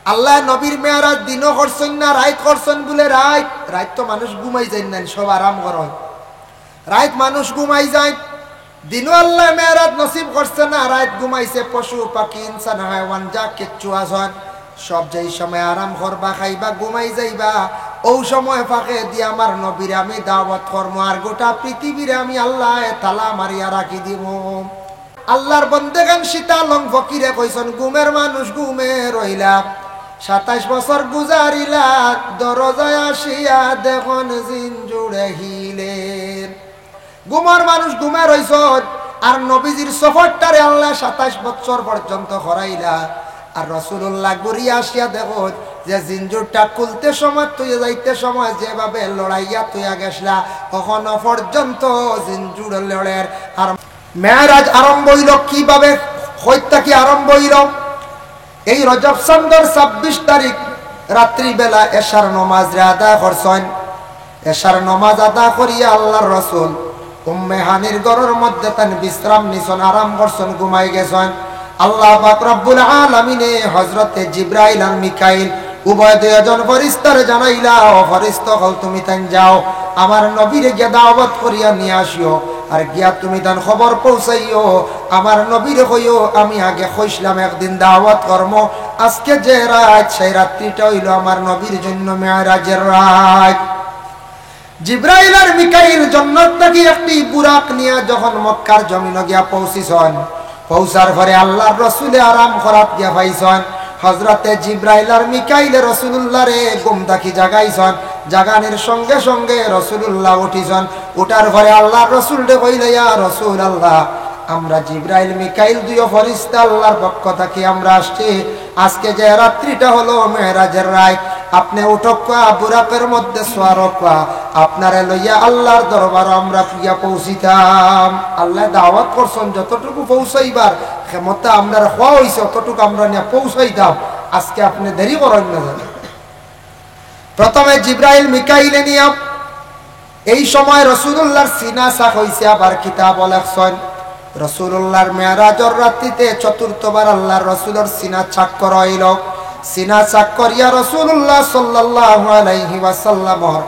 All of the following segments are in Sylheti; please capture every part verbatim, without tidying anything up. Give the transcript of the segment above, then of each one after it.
আল্লায় নবীর মেরাজ দিনো করছইন না, রাইত করছইন বুলে রাইত। রাইত তো মানুষ ঘুমাই যাইন না, সব আরাম করইন। রাইত মানুষ ঘুমাই যাইন, দিনো আল্লায় মেরাজ নসিব করছে না, রাইত ঘুমাইছে। পশু পাখি, ইনসান, হায়ওয়ান, যা কিচ্ছু আছইন, সব যেই সময় আরাম করবা, খাইবা, ঘুমাই যাইবা, অউ সময় ফাঁকে দি আমার নবীরে আমি দাওয়াত করমু, আর গোটা পৃথিবীরে আমি আল্লায় তালা মারিয়া রাখি দিমু। আল্লার বন্দেগান সীতা লং ফকিরে কইছইন, ঘুমের মানুষ ঘুমে রইলা, সাতাইশ বছর গুজারিলা, দরজায় আসিয়া দেখইন জিনজুড়ে হিলের। ঘুমর মানুষ ঘুমে রইছইন, আর নবীজির সফরটারে আল্লায় সাতাইশ বছর পর্যন্ত করাইলা। আর রাসুলুল্লাহ ঘুরিয়া আসিয়া দেখইন যে জিনজুড়টা খুলতে সময়, থইয়া যাইতে সময় যেভাবে লড়াইয়া থইয়া গেছলা, অখনো পর্যন্ত জিনজুড় লড়ের। আর মেরাজ আরম্ভ অইলো কিভাবে? কই থাকি আরম্ভ অইলো? এই রজব চান্দর ছাব্বিশ তারিখ রাত্রিবেলা এশার নমাজরে আদায় করছইন। এশার নমাজ আদায় করিয়া আল্লার রাসুল উম্মে হানির ঘরর মধ্যে তান বিশ্রাম নিছইন, আরাম করছইন, ঘুমাই গেছইন। আল্লাহ পাক রব্বুল আলামিনে হজরতে জিব্রাইল আর মিকাইল উভয় দুইজন ফিরিস্তারে জানাইলা, "ও ফিরিস্তা অকল, তুমি তাইন যাও, আমার নবীরে গিয়া দাওয়াত করিয়া নিয়া আসিও, আর গিয়া তুমি তান খবর পৌঁছাইও, আমার নবীরে কইও, আমি আগে কইছলাম একদিন দাওয়াত করমু, আজকে যে রাইত, সেই রাত্রিটা অইলো আমার নবীর জন্য মেরাজের রাইত।" জিব্রাইল আর মিকাইল জন্নত থাকি একটি বুরাক নিয়া যখন মক্কার জমিনো গিয়া পৌঁছিছইন, পৌঁছার পরে আল্লার রসুলে আরাম করাত গিয়া পাইছইন। হজরতে জিব্রাইল আর মিকাইলে রসুলুল্লারে ঘুম থাকি জাগাইছইন। জাগানির সঙ্গে সঙ্গে রসুলুল্লাহ উঠিছইন। উঠার পরে আল্লার রসুলরে কইলা, "ইয়া রসুলাল্লাহ, আমরা জিব্রাইল মিকাইল দুইও ফিরিস্তা আল্লার পক্ষ থাকি আমরা আসছি। আজকে যে রাত্রিটা হলো মেরাজের রাইত, আপনে উঠউক্কা, বুরাকের মধ্যে সওয়ার অউক্কা, আপনারে লইয়া আল্লার দরবারো আমরা গিয়া পৌঁছিতাম।" আল্লায় দাওয়াত করছইন, যতটুকু পৌঁছাইবার ক্ষমতা আমরারে কওয়া অইছে, অতটুকু আমরা নিয়া পৌঁছাইতাম। আজকে আপনে দেরি করইন না যেন। প্রথমে জিব্রাইল মিকাইলে নিয়া এই সময় রসুলুল্লাহর সিনা চাক অইছে, আবার কিতাবো লেখছইন, রসুলুল্লাহর মেরাজর রাত্রিতে চতুর্থবার আল্লার রসুলর সিনা চাক করা অইলো। সিনা চাক করিয়া রসুলুল্লাহ সাল্লাল্লাহু আলাইহি ওয়াসাল্লামর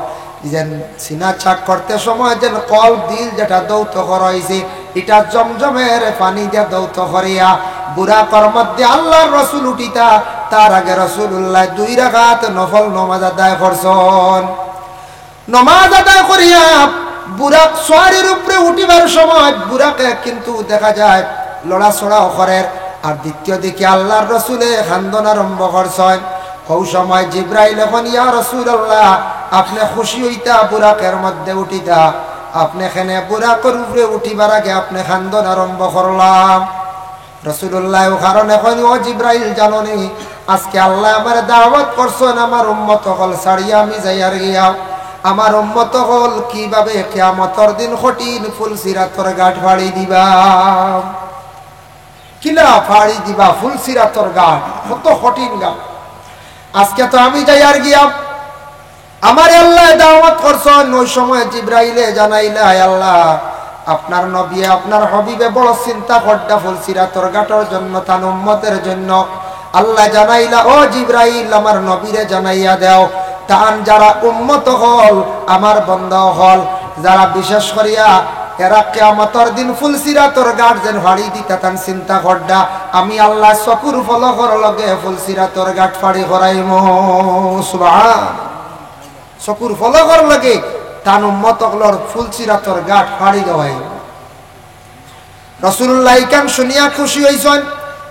যেন সিনা চাক করতে সময় যেন কলব, দিল যেটা ধৌত করা অইছে, ইটা জমজমের পানি দিয়া ধৌত করিয়া বুরাকর মধ্যে আল্লার রসুল উঠিতা, তার আগে রসুলুল্লাহ দুই রাকাত নফল নমাজ আদায় করছইন। নমাজ আদায় করিয়া বুরাক সওয়ারির উপরে উঠিবার সময় বুরাকে কিন্তু দেখা যায় লড়াচড়াও করের। আর দ্বিতীয় দিকে আল্লার রসুলে কান্দন আরম্ভ করছইন। অউ সময় জিব্রাইলে কইন, "ইয়া রাসুলাল্লাহ, আপনে খুশি অইতা, বুরাকের মধ্যে উঠিতা, আপনে কেনে বুরাকর উপরে উঠিবার আগে আপনে কান্দন আরম্ভ করলা?" রাসুলুল্লাহ অউ কারণে কইন, "ও জিব্রাইল, জানো নি, আজকে আল্লায় আমারে দাওয়াত করছইন, আমার উম্মত অকল ছাড়িয়া আমি যাইয়ার গিয়া। আমার উম্মত অকল কিভাবে কিয়ামতর দিন কঠিন পুলসিরাতর ঘাট ফাড়ি দিবা, কিলা ফাড়ি দিবা পুলসিরাতর ঘাট, কত কঠিন ঘাট। আজকে তো আমি যাইয়ার গিয়া।" আমারে আল্লায় দাওয়াত করছইন। অউ সময় জিব্রাইলে জানাইলা, "হায় আল্লাহ, আপনার নবীয়ে, আপনার হাবিবে বড় চিন্তা কররা পুলসিরাতর ঘাটর জন্য, তান উম্মতের জন্য।" আল্লায় জানাইলা, "ও জিব্রাইল, আমার নবীরে জানাইয়া দেও, তান যারা উম্মত অকল, আমার বন্দা অকল, যারা বিশেষ করিয়া এরা কিয়ামতর দিন পুলসিরাতর ঘাট যেন ফাড়ি দিতা, তান চিন্তা কররা, আমি আল্লায় চকুর পলকর লগে পুলসিরাতর ঘাট ফাড়ি করাইমু।" সুবহান। চকুর পলকর লগে তান উম্মত অকলর পুলসিরাতর ঘাট ফাড়ি দেওয়াই। রাসুলুল্লাহ ইখান শুনিয়া খুশি অইছইন।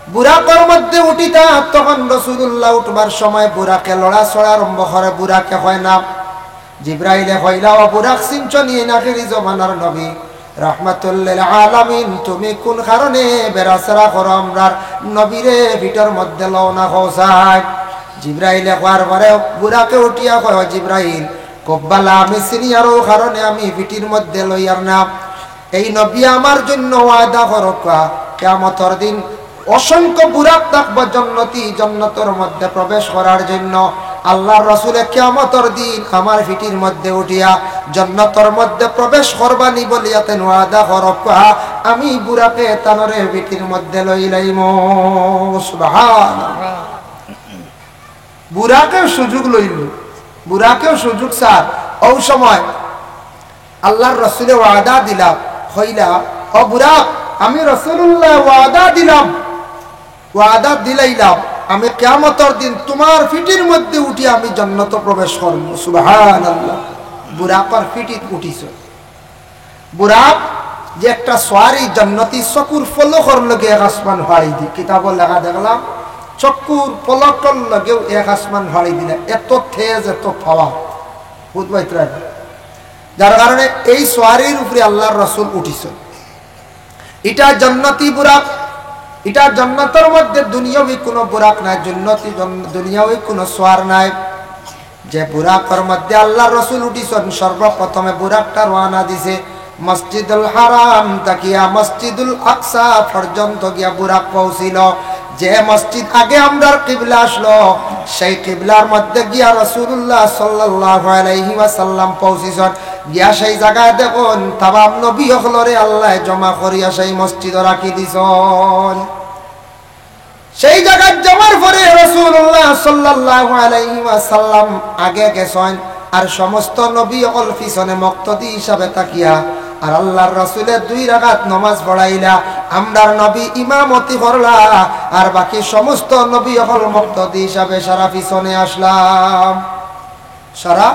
বুরাকর মধ্যে উঠিতা, তখন রাসুলুল্লাহ উঠবার সময় বুরাকে লড়াচড়া আরম্ভ করে। বুরাকে কয় না, জিব্রাইলে কইলা, "ও বুরাক, চিনছো নি, আখেরি জমানার নবী, রাহমাতুল্লিল আলামিন, তুমি কুন কারণে বেড়াছেড়া করো, আমরার নবীরে পিঠর মধ্যে লও না, কও চাই।" জিব্রাইলে কওয়ার পরে বুরাকে উঠিয়া কয়, "ও জিব্রাইল, খুব ভালা আমি চিনি, আর অউ কারণে আমি পিঠির মধ্যে লইয়ার না। এই নবীয়ে আমার জন্য ওয়াদা করউক্কা, কিয়ামতর দিন অসংখ্য বুরাক থাকবো জন্নতি, জন্নতর মধ্যে প্রবেশ করার জন্য। আল্লার রসুলে কিয়ামতর দিন আমার পিঠির মধ্যে উঠিয়া জন্নতর মধ্যে প্রবেশ করবা নি বলিয়া তাইন ওয়াদা করউক্কা, আমি বুরাকে তানরে পিঠির মধ্যে লইলাইমু।" সুবহানাল্লাহ। বুরাকেও সুযোগ লইল, বুরাকেও সুযোগ চার। অউ সময় আল্লার রসুলে ওয়াদা দিলা, কইলা, "ও বুরাক, আমি রসুলুল্লায় ওয়াদা দিলাম, ওয়াদা দিলাইলাম, আমি কিয়ামতর দিন তুমার ফিটির মধ্যে উঠি আমি জন্নতো প্রবেশ করমু।" সুবহানাল্লাহ। বুরাকর ফিটিত উঠিছইন। বুরাক যে একটা সোয়ারি জন্নতি চকুর পলকর লগে এক আসমান ফাড়ি দি, কিতাবো লেখা দেখলাম, চকুর পলকর লগেও এক আসমান ফাড়ি দিলা, এত তেজ, এত পাওয়ার। বুঝবাইত্রা? যার কারণে এই সোয়ারির উপরে আল্লার রসুল উঠিছইন। ইটা জন্নতি বুরাক, ইটা জন্নতর মধ্যে দুনিয়াবি কুনু বুরাক নাই, জন্নতি জন-, দুনিয়াবি কুনু সোয়ার নাই। যে বুরাকর মধ্যে আল্লার রসুল উঠিছইন, সর্বপ্রথমে বুরাকটা রওয়ানা দিছে মসজিদুল হারাম থাকিয়া মসজিদুল আকসা পর্যন্ত গিয়া বুরাক পৌঁছিল। যে মসজিদ আগে আমরার কিবলা আছলো, সেই কিবলার মধ্যে গিয়া রসুলুল্লাহ সাল্লাল্লাহু আলাইহি ওয়াসাল্লাম পৌঁছিছইন। গিয়া সেই জাগায় দেখইন, তামাম নবী অকলরে আল্লায় জমা করিয়া সেই মসজিদো রাখি দিছইন। সেই জাগাত যাওয়ার পরে রাসূলুল্লাহ সাল্লাল্লাহু আলাইহি ওয়াসাল্লাম আগে গেছইন, আর সমস্ত নবী অকল পিছনে মুক্তাদি হিসাবে থাকিয়া, আর আল্লার রাসূলে দুই রাকাত নমাজ পড়াইলা, আমরার নবী ইমামতি করলা, আর বাকি সমস্ত নবী অকল মুক্তাদি হিসাবে সারা পিছনে আছলা। সারা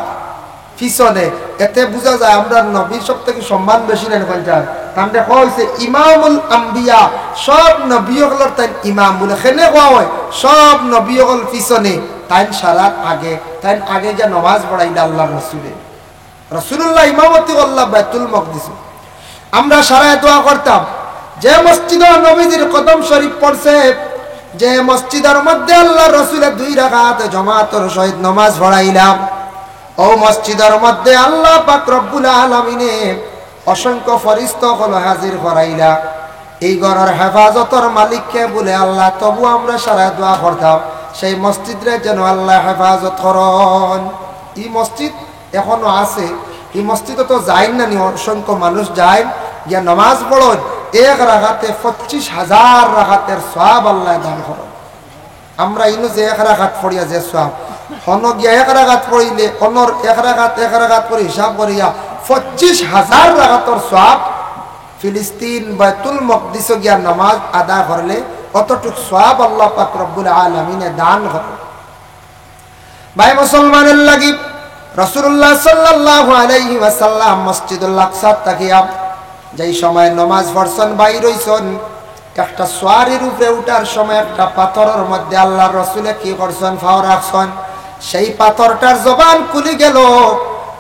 পিছনে। এতে বুঝা যায় আমরার নবীর সব থাকি সম্মান বেশি নানি কইন চাই। তানরে কওয়া অইছে ইমামুল আম্বিয়া, সব নবী অকলর তাইন ইমাম বুলে। কেনে কওয়া অয়? সব নবী অকল পিছনে, তাইন সারার আগে। তাইন আগে গিয়া নমাজ পড়াইলা আল্লার রসুলে। রসুলুল্লাহ ইমামতি করলা বাইতুল মকদিসো। আমরা সারায় দোয়া করতাম, যে মসজিদো নবীজির কদম শরীফ পড়ছে, যে মসজিদর মধ্যে আল্লার রসুলে দুই রাকাত জমাতর সহিত নমাজ পড়াইলা, অউ মসজিদর মধ্যে আল্লাহ পাক রব্বুল আলামিনে অসংখ্য ফিরিস্তা অকল হাজির করাইলা। এই ঘরর হেফাজতর মালিক কে বুলে আল্লাহ, তবু আমরা সারায় দোয়া করতাম, সেই মসজিদরে যেন আল্লায় হেফাজত করইন। ই মসজিদ এখনো আছে। ই মসজিদো তো যাইন নানি, অসংখ্য মানুষ যাইন, গিয়া নমাজ পড়ইন, এক রাকাতে পঁচিশ হাজার রাকাতর সওয়াব আল্লায় দান করইন। আমরা ইনো যে এক রাকাত পড়িয়া যে সওয়াব, হনো গিয়া এক রাকাত পড়িলে, অনর এক রাকাত, এক রাকাত করি হিসাব করিয়া পঁচিশ হাজার রাকাতর সওয়াব, ফিলিস্তিন বাইতুল মকদিসো গিয়া নমাজ আদায় করলে অতটুক সওয়াব আল্লাহ পাক রব্বুল আলামিনে দান করইন। ভাই মুসলমানর লাগি রাসূলুল্লাহ সাল্লাল্লাহু আলাইহি ওয়াসাল্লাম মসজিদুল আকসা থাকিয়া যেই সময় নমাজ পড়ছইন, বাইর অইছইন, একটা সোয়ারির উপরে উঠার সময় একটা পাথরর মধ্যে আল্লার রসুলে কি করছইন? পাও রাখছইন। সেই পাথরটার জবান খুলি গেল।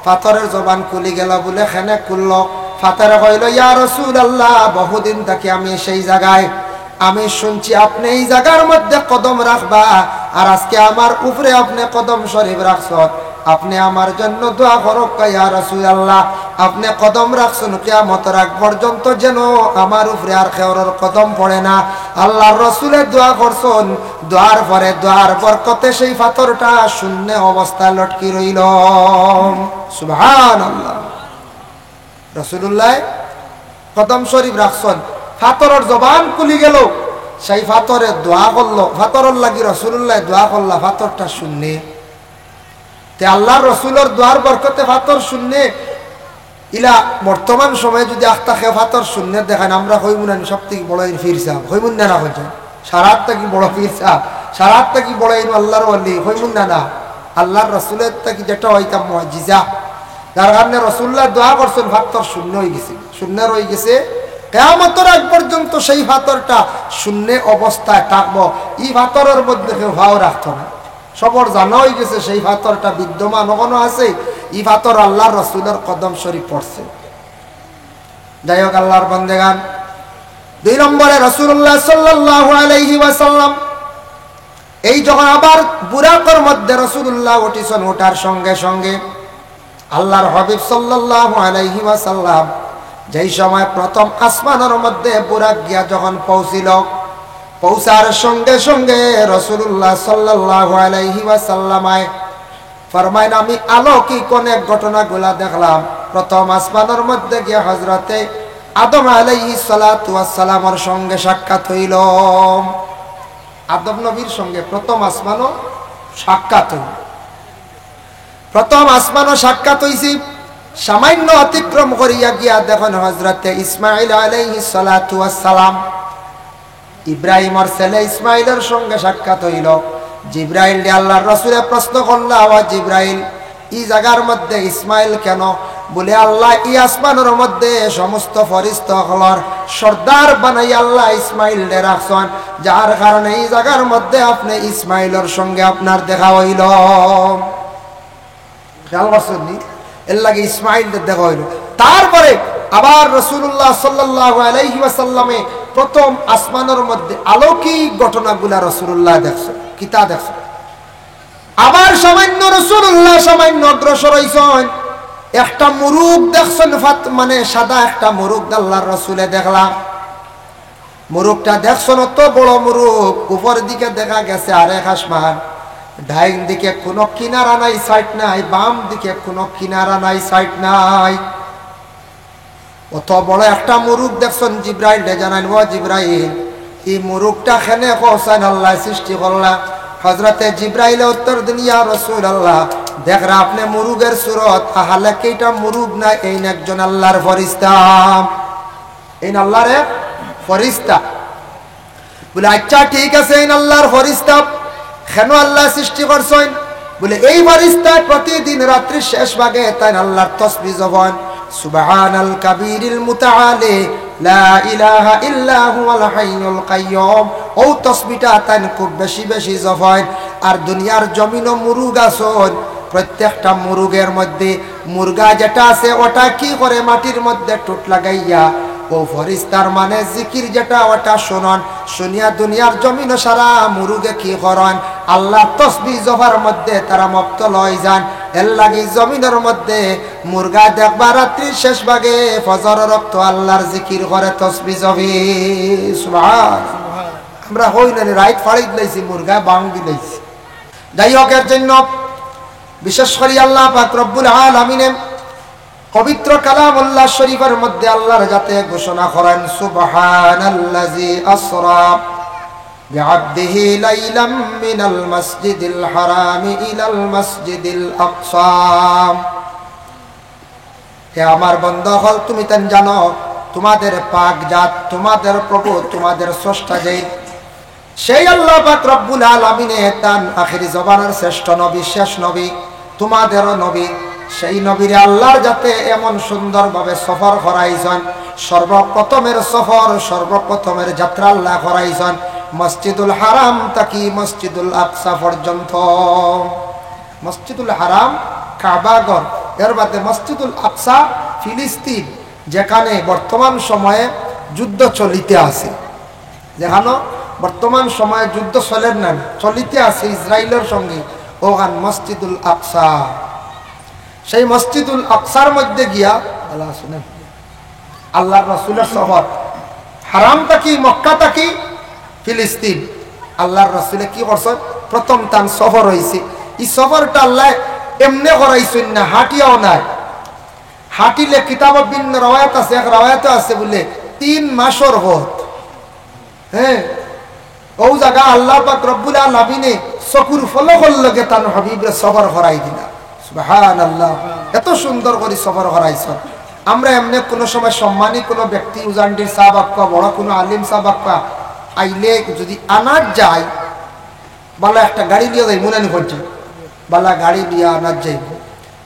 পাথরর জবান খুলি গেল বুলে কেনে খুললো? পাথরে কইলো, "ইয়া রাসূলুল্লাহ, বহুদিন থাকি আমি সেই জাগায় আমি শুনছি আপনে ই জাগার মধ্যে কদম রাখবা, আর আজকে আমার উপরে আপনে কদম শরীফ রাখছইন, আপনে আমার জন্য দোয়া করউক্কা ইয়া রাসূলুল্লাহ, আপনে কদম রাখছইন কিয়ামতর আগ পর্যন্ত যেন আমার উপরে আর কেউরর কদম পড়ে না।" আল্লার রসুলে দোয়া করছইন, দোয়ার পরে দোয়ার বরকতে সেই পাথরটা শূন্য অবস্থায় লটকি রইল। সুবহানাল্লাহ। রাসূলুল্লাহ কদম শরীফ রাখছইন, পাথরর জবান খুলি গেল, সেই পাথরে দোয়া করলো, পাথরর লাগি রাসূলুল্লাহ দোয়া করলা, পাথরটা শূন্য। তে আল্লার রসুলর দোয়ার বরকতে পাথর শূন্য। ইলা বর্তমান সময়ে যদি আখতা কেউ পাথর শূন্য দেখাইন, আমরা কইমু না নি সব থাকি বড় ইন পীর সাব, কইমু না না কইন? সারার থাকি বড় পীর সাব, সারার থাকি বড় ইন আল্লার ওলি, কইমু না না? আল্লার রসুলর থাকি যেটা অইতা মুজিজা, যার কারণে রাসূলুল্লাহ দোয়া করছইন, পাথর শূন্য অই গেছে, শূন্য রই গেছে। কিয়ামতর আগ পর্যন্ত সেই পাথরটা শূন্য অবস্থায় থাকবো। ই পাথরর মধ্যে কেউ পাও রাখতো না। সবর জানা অই গেছে সেই পাথরটা বিদ্যমান অখনো আছে। ই পাথর আল্লার রসুলর কদম শরীফ পড়ছে। যাই হোক, আল্লার বন্দেগান, দুই নম্বরে রাসূলুল্লাহ সাল্লাল্লাহু আলাইহি ওয়াসাল্লাম এই যখন আবার বুরাকর মধ্যে রাসূলুল্লাহ উঠিছইন, উঠার সঙ্গে সঙ্গে আল্লার হাবিব সাল্লাল্লাহু আলাইহি ওয়াসাল্লাম যেই সময় প্রথম আসমানর মধ্যে বুরাক গিয়া যখন পৌঁছিল, পৌঁছার সঙ্গে সঙ্গে রাসূলুল্লাহ সাল্লাল্লাহু আলাইহি ওয়াসাল্লাম আয় ফরমাইন, "আমি অলৌকিক অনেক ঘটনাগুলা দেখলাম।" প্রথম আসমানর মধ্যে গিয়া হযরতে আদম আলাইহিস সালাতু ওয়াস সালামর সঙ্গে সাক্ষাৎ অইল। আদম নবীর সঙ্গে প্রথম আসমানো সাক্ষাৎ অইল। প্রথম আসমানও সাক্ষাৎ অইছে। সামান্য অতিক্রম করিয়া গিয়া দেখইন হযরতে ইসমাইল আলাইহিস সালাতু ওয়াস সালাম, ইব্রাহিমর ছেলে ইসমাইলর সঙ্গে সাক্ষাৎ অইল। জিব্রাইলরে আল্লাহর রসুলে প্রশ্ন করলা, "ও জিব্রাইল, ই জাগার মধ্যে ইসমাইল কেন?" বুলে, "আল্লায় ই আসমানর মধ্যে সমস্ত ফিরিস্তা অকলর সর্দার বানাইয়া আল্লায় ইসমাইলরে রাখছইন, যার কারণে ই জাগার মধ্যে আপনে ইসমাইলর সঙ্গে আপনার দেখা অইল।" খেয়াল করছইন নি? এরলাগি ইসমাইলরে দেখা অইল। তারপরে আবার রাসূলুল্লাহ সাল্লাল্লাহু আলাইহি ওয়াসাল্লামে প্রথম আসমানর মধ্যে অলৌকিক ঘটনাগুলা রাসূলুল্লায় দেখছইন। কিতা দেখছইন? আবার সামান্য রাসূলুল্লাহ সামান্য অগ্রসর অইছইন, একটা মুরুগ দেখছইন, ফাত-, মানে সাদা একটা মুরুগ আল্লাহর রসুলে দেখলা। মুরুগটা দেখছইন, অত বড় মুরুগ, উপর দিকে দেখা গেছে আরেক আসমান, ডাইন দিকে কুনু কিনারা নাই, সাইড নাই, বাম দিকে কুনু কিনারা নাই, সাইড নাই। অত বড় একটা মুরুগ দেখছইন, জিব্রাইলরে জানাইন, "ও জিব্রাইল, ই মুরুগটা কেনে কও চাইন আল্লায় সৃষ্টি করলা?" হযরতে জিব্রাইলে উত্তর দিন, "ইয়া রাসূলুল্লাহ, দেখরা আপনে মুরুগর সুরত, তাহলে কি ইটা মুরুগ না, এইন একজন আল্লাহর ফিরিস্তা, এইন আল্লাহর এক ফিরিস্তা।" বুলে, "আচ্ছা, ঠিক আছে, এইন আল্লাহর ফিরিস্তা, কেনে আল্লায় সৃষ্টি করছইন?" বুলে, "এই ফিরিস্তায় প্রতিদিন রাত্রির শেষ ভাগে তাইন আল্লাহর তসবিহ জপইন, সুবহানাল কাবীরিল মুতাআলি, লা ইলাহা ইল্লা হুয়াল হাইয়ুল কাইয়ুম।" অউ তসবিহটা তাইন খুব বেশি বেশি জপইন। আর দুনিয়ার জমিনো মুরুগ আছইন, প্রত্যেকটা মুরুগর মধ্যে মুরগা যেটা আছে, ওটা কি করে মাটির মধ্যে ঠুট লাগাইয়া, অউ ফিরিস্তার মানে জিকির যেটা, ওটা শুনইন। শুনিয়া দুনিয়ার জমিনো সারা মুরুগে কি করইন? আল্লাহর তসবিহ জপার মধ্যে তারা মত্ত অইযাইন। এরলাগি জমিনর মধ্যে মুরগা দেখবা রাত্রির শেষ ভাগে ফজরর অক্ত আল্লাহর জিকির করে, তসবিহ জপে। সুবহান। আমরা কই না নি, রাইত ফাড়ি দিলাইছি, মুরগা বাং দিলাইছি। যাই হোক, এর জন্য বিশেষ করি আল্লাহ পাক রব্বুল আলামিনে পবিত্র কালামুল্লাহ শরীফর মধ্যে আল্লাহর জাতে ঘোষণা করইন, "সুবহানাল্লাযী আসরা বিআবদিহি লাইলাম মিনাল মাসজিদিল হারামি ইলাল মাসজিদিল আকসা।" হে আমার বন্দা অকল, তুমি তাইন জানো, তোমাদের পাক জাত, তোমাদের প্রভু, তোমাদের স্রষ্টা যেইন, সেই আল্লাহ পাক রব্বুল আলামিনে তান আখেরি জমানার শ্রেষ্ঠ নবী, শেষ নবী, তোমাদেরও নবী, সেই নবীরে আল্লাহর জাতে এমন সুন্দরভাবে সফর করাইছইন। সর্বপ্রথমের সফর, সর্বপ্রথমের যাত্রা আল্লায় করাইছইন মসজিদুল হারাম থাকি মসজিদুল আকসা পর্যন্ত। মসজিদুল হারাম, কাবাঘর, এর বাদে মসজিদুল আকসা, ফিলিস্তিন, যেখানে বর্তমান সময়ে যুদ্ধ চলিতে আছে, যেখানো বর্তমান সময়ে যুদ্ধ চলের না, চলিতে আছে ইসরায়েলর সঙ্গে, অখান মসজিদুল আকসা। সেই মসজিদুল আকসার মধ্যে গিয়া, আল্লাহ শুনেন, আল্লাহর রসুলের সফর, হারাম থাকি, মক্কা থাকি ফিলিস্তিন, আল্লাহর রসুলে কি করছইন? প্রথম তান সফর অইছে, ই সফরটা আল্লায় এমনে করাইছইন না, হাঁটিয়াও নায়। হাঁটিলে কিতাবো ভিন্ন রওয়ায়াত আছে, এক রওয়ায়াতো আছে বুলে তিন মাসর পথ। হ্যাঁ, অউ জাগা আল্লাহ পাক রব্বুল আলামিনে চকুর পলকর লগে তান হাবিবরে সফর করাই দিলা। সুবহানাল্লাহ, এত সুন্দর করি সফর করাইছইন। আমরা এমনে কুনু সময় সম্মানী কুনু ব্যক্তি, উজানডির সাব আক্কা, বড় কুনু আলিম সাব আক্কা আইলে যদি আনাত যাই, বালা একটা গাড়ি লইয়া যাইমু না নি, বালা গাড়ি লইয়া আনাত যাইমু।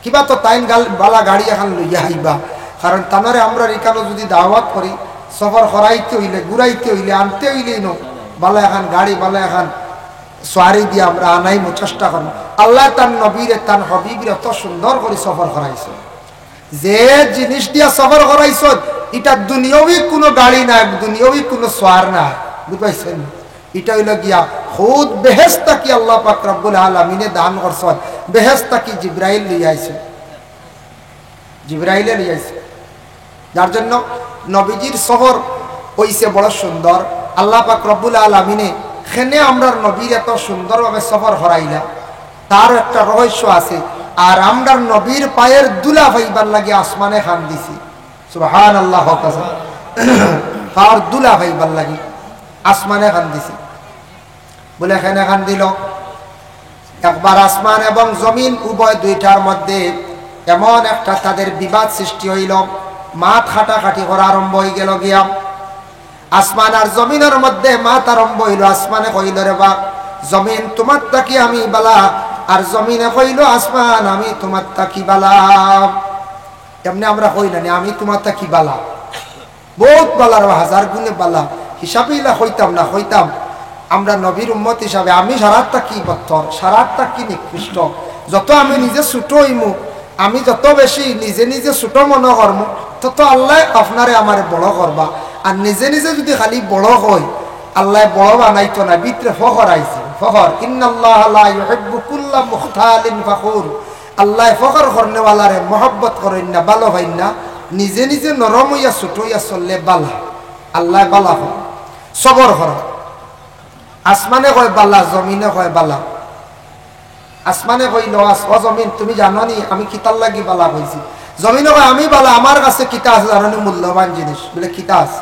কিবা তো তাইন গাল-, বালা গাড়ি এখান লইয়া আইবা। কারণ তানরে আমরা ইখানো যদি দাওয়াত করি, সফর করাইতে অইলে, ঘুরাইতে অইলে, আনতে অইলে ইনো বালা এখান গাড়ি, বালা এখান সওয়ারি দিয়া আমরা আনাইমু, চেষ্টা করমু। আল্লায় তান নবীরে, তান হাবিবরে অত সুন্দর করি সফর করাইছইন। যে জিনিস দিয়া সফর করাইছইন, ইটা দুনিয়াবি কুনু গাড়ি না, দুনিয়াবি কুনু সওয়ার না, বুঝ পাইছইন? ইটা অইলো গিয়া খুদ বেহেশত থাকি আল্লাহ পাক রব্বুল আলামিনে দান করছইন। বেহেশত থাকি জিব্রাইল লইয়া আইছইন, জিব্রাইলে লইয়া আইছইন, যার জন্য নবীজির সফর অইছে বড় সুন্দর। আল্লাহ পাক রব্বুল আলামিনে কেনে আমরার নবীর এত সুন্দরভাবে সফর করাইলা, তার একটা রহস্য আছে। আর আমরার নবীর পায়ের ধুলা পাইবার লাগি আসমানে কান্দিছে। সুবহানাল্লাহ, কউক্কা। পাওর ধুলা পাইবার লাগি আসমানে কান্দিছে। বুলে কেনে কান্দিলো? একবার আসমান এবং জমিন উভয় দুইটার মধ্যে এমন একটা তাদের বিবাদ সৃষ্টি অইল, মাত কাটাকাটি করা আরম্ভ অইগেল গিয়া। আসমান আর জমিনর মধ্যে মাত আরম্ভ অইল। আসমানে কইল, "রে বা জমিন, তুমার থাকি আমি বালা।" আর জমিনে কইল, "আসমান, আমি তুমার থাকি বালা।" এমনে আমরা কই না নি, "আমি তুমার থাকি বালা।" বউত বালা রে বা, হাজার গুণে বালা। হিসাবে ইলা কইতাম না, কইতাম আমরা নবীর উম্মত হিসাবে আমি সারার থাকি বত্তর, সারার থাকি নিকৃষ্ট। যত আমি নিজে ছোট অইমু, আমি যত বেশি নিজে নিজে ছোট মনো করমু, তত আল্লায় আপনারে আমারে বড় করবা। আর নিজে নিজে যুদি খালি বড় কই, আল্লায় বড় বানাইতো না, ভিতরে ফখর আইছে, ফখর। ইন্নাল্লাহা লা ইউহিব্বু কুল্লা মুখতালিন ফাখুর। আল্লায় ফখর করনেওয়ালারে মহব্বত করইন না, ভালো পাইন না। নিজে নিজে নরম অইয়া ছোট অইয়া চললে বালা। আল্লায় বালা কর, সবর কর। আসমানে কয় বালা, জমিনে কয় বালা। আসমানে কইল, "আস-, ও জমিন, তুমি জানো নি আমি কিতার লাগি বালা কইছি?" জমিনে কয়, "আমি বালা, আমার কাছে কিতা আছে জানো নি, মূল্যবান জিনিস।" বলে, "কিতা আছে?"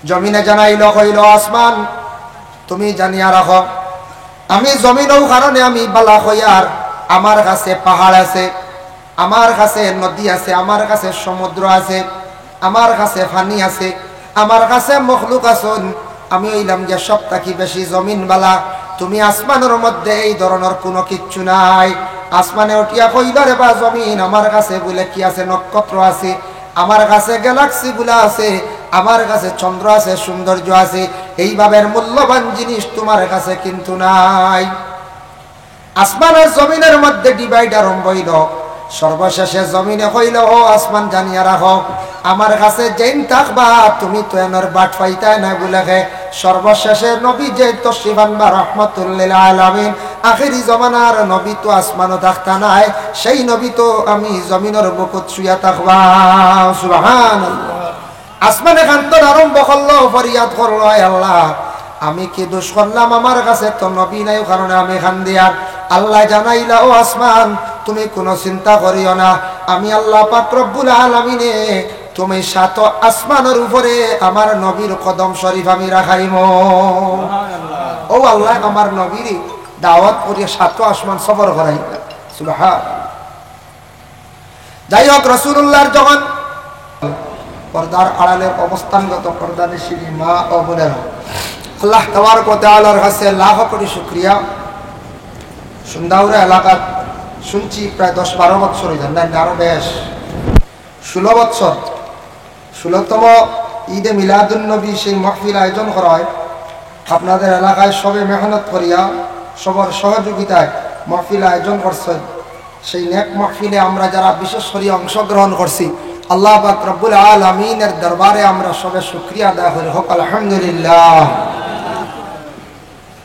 জমিনে জানাইল, কইল, "আসমান, তুমি জানিয়া রাখো, আমি জমিন অউ কারণে আমি বালা কইয়ার, আমার কাছে পাহাড় আছে, আমার কাছে নদী আছে, আমার কাছে সমুদ্র আছে, আমার কাছে পানি আছে, আমার কাছে মখলুক আছইন, আমি অইলাম গিয়া সব থাকি বেশি জমিন বালা। তুমি আসমানর মধ্যে এই ধরনর কুনু কিচ্ছু নাই।" আসমানে উঠিয়া কইল, "রে বা জমিন, আমার কাছে বুলে কি আছে? নক্ষত্র আছে, আমার কাছে গ্যালাক্সি গুলা আছে, আমার কাছে চন্দ্র আছে, সৌন্দর্য আছে, এইভাবে মূল্যবান জিনিস তুমার কাছে কিন্তু নাই।" আসমান আর জমিনর মধ্যে ডিভাইড আরম্ভ অইল। সর্বশেষে জমিনে কইল, "ও আসমান, জানিয়া রাখো, আমার কাছে যেইন থাকবা, তুমি তো এনর বাট পাইতায় না বুলে কে।" সর্বশেষে নবী যে তশরিফ আনবা রহমাতুল্লিল আলামিন, আখেরি জমানার নবী তো আসমানো থাকতা নায়, সেই নবী তো আমি জমিনর বুকুত শুইয়া থাকবা। সুবহানাল্লাহ। আসমানে কান্দন আরম্ভ করলো, ফরিয়াদ করলো, "আয় আল্লাহ, আমি কি দোষ করলাম? আমার কাছে তো নবী নাই, অউ কারণে আমি কান্দিয়ার।" আল্লায় জানাইলা, "ও আসমান, তুমি কুনু চিন্তা করিও না, আমি আল্লাহ পাক রব্বুল আলামিনে তুমি সাত আসমানর উপরে আমার নবীর কদম শরীফ আমি রাখাইমু।" অউ আল্লায় আমার নবীরে দাওয়াত করিয়া সাত আসমান সফর করাইলা। সুবহান। যাই হোক, রাসূলুল্লাহর যখন পর্দার আড়ালের অবস্থানগত পর্দানিশিনী মা ও বোনেরা, আল্লাহ তাবারক ওয়া তাআলার কাছে লাখ কোটি শুকরিয়া। সুন্দাউরা এলাকাত শুনছি প্রায় দশ বারো বছর অইযার, না, আরো বেশ, ষোলো বছর, ষোলোতম ঈদে মিলাদুন নবী সেই মাহফিল আয়োজন করা অয়। আপনাদের এলাকায় সবে মেহনত করিয়া, সবার সহযোগিতায় মাহফিল আয়োজন করছইন। সেই নেক মাহফিলে আমরা যারা বিশেষ করি অংশগ্রহণ করছি, আল্লাহ পাক রব্বুল আলামিনের দরবারে আমরা সবে শুকরিয়া আদায় করি, হোক আলহামদুলিল্লাহ।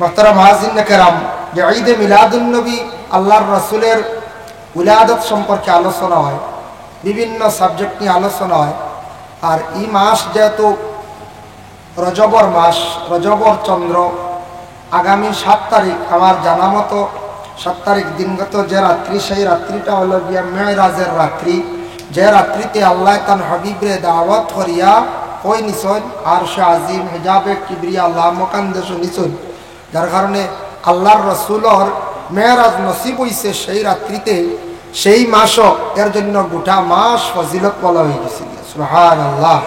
মোহতারাম হাজিরিনে কেরাম, যে ঈদে মিলাদুন নবী, আল্লাহর রসুলের উলাদত সম্পর্কে আলোচনা অয়, বিভিন্ন সাবজেক্ট নিয়া আলোচনা অয়। আর ই মাস যেহেতু রজবর মাস, রজবর চন্দ্র, আগামী সাত তারিখ, আমার জানা মতো সাত তারিখ দিনগত যে রাত্রি, সেই রাত্রিটা অইলো গিয়া মেরাজের রাত্রি, যে রাত্রিতে আল্লায় তান হাবিবরে দাওয়াত করিয়া কই নিছইন, আরশে আজিম, হিজাবে কিবরিয়া, লামকান দেশো নিছইন। যার কারণে আল্লাহর রসুলর মেরাজ নসিব অইছে সেই রাত্রিতে, সেই মাসো, এর জন্য গোটা মাস ফজিলত বলা অইগেছে। সুবহানাল্লাহ।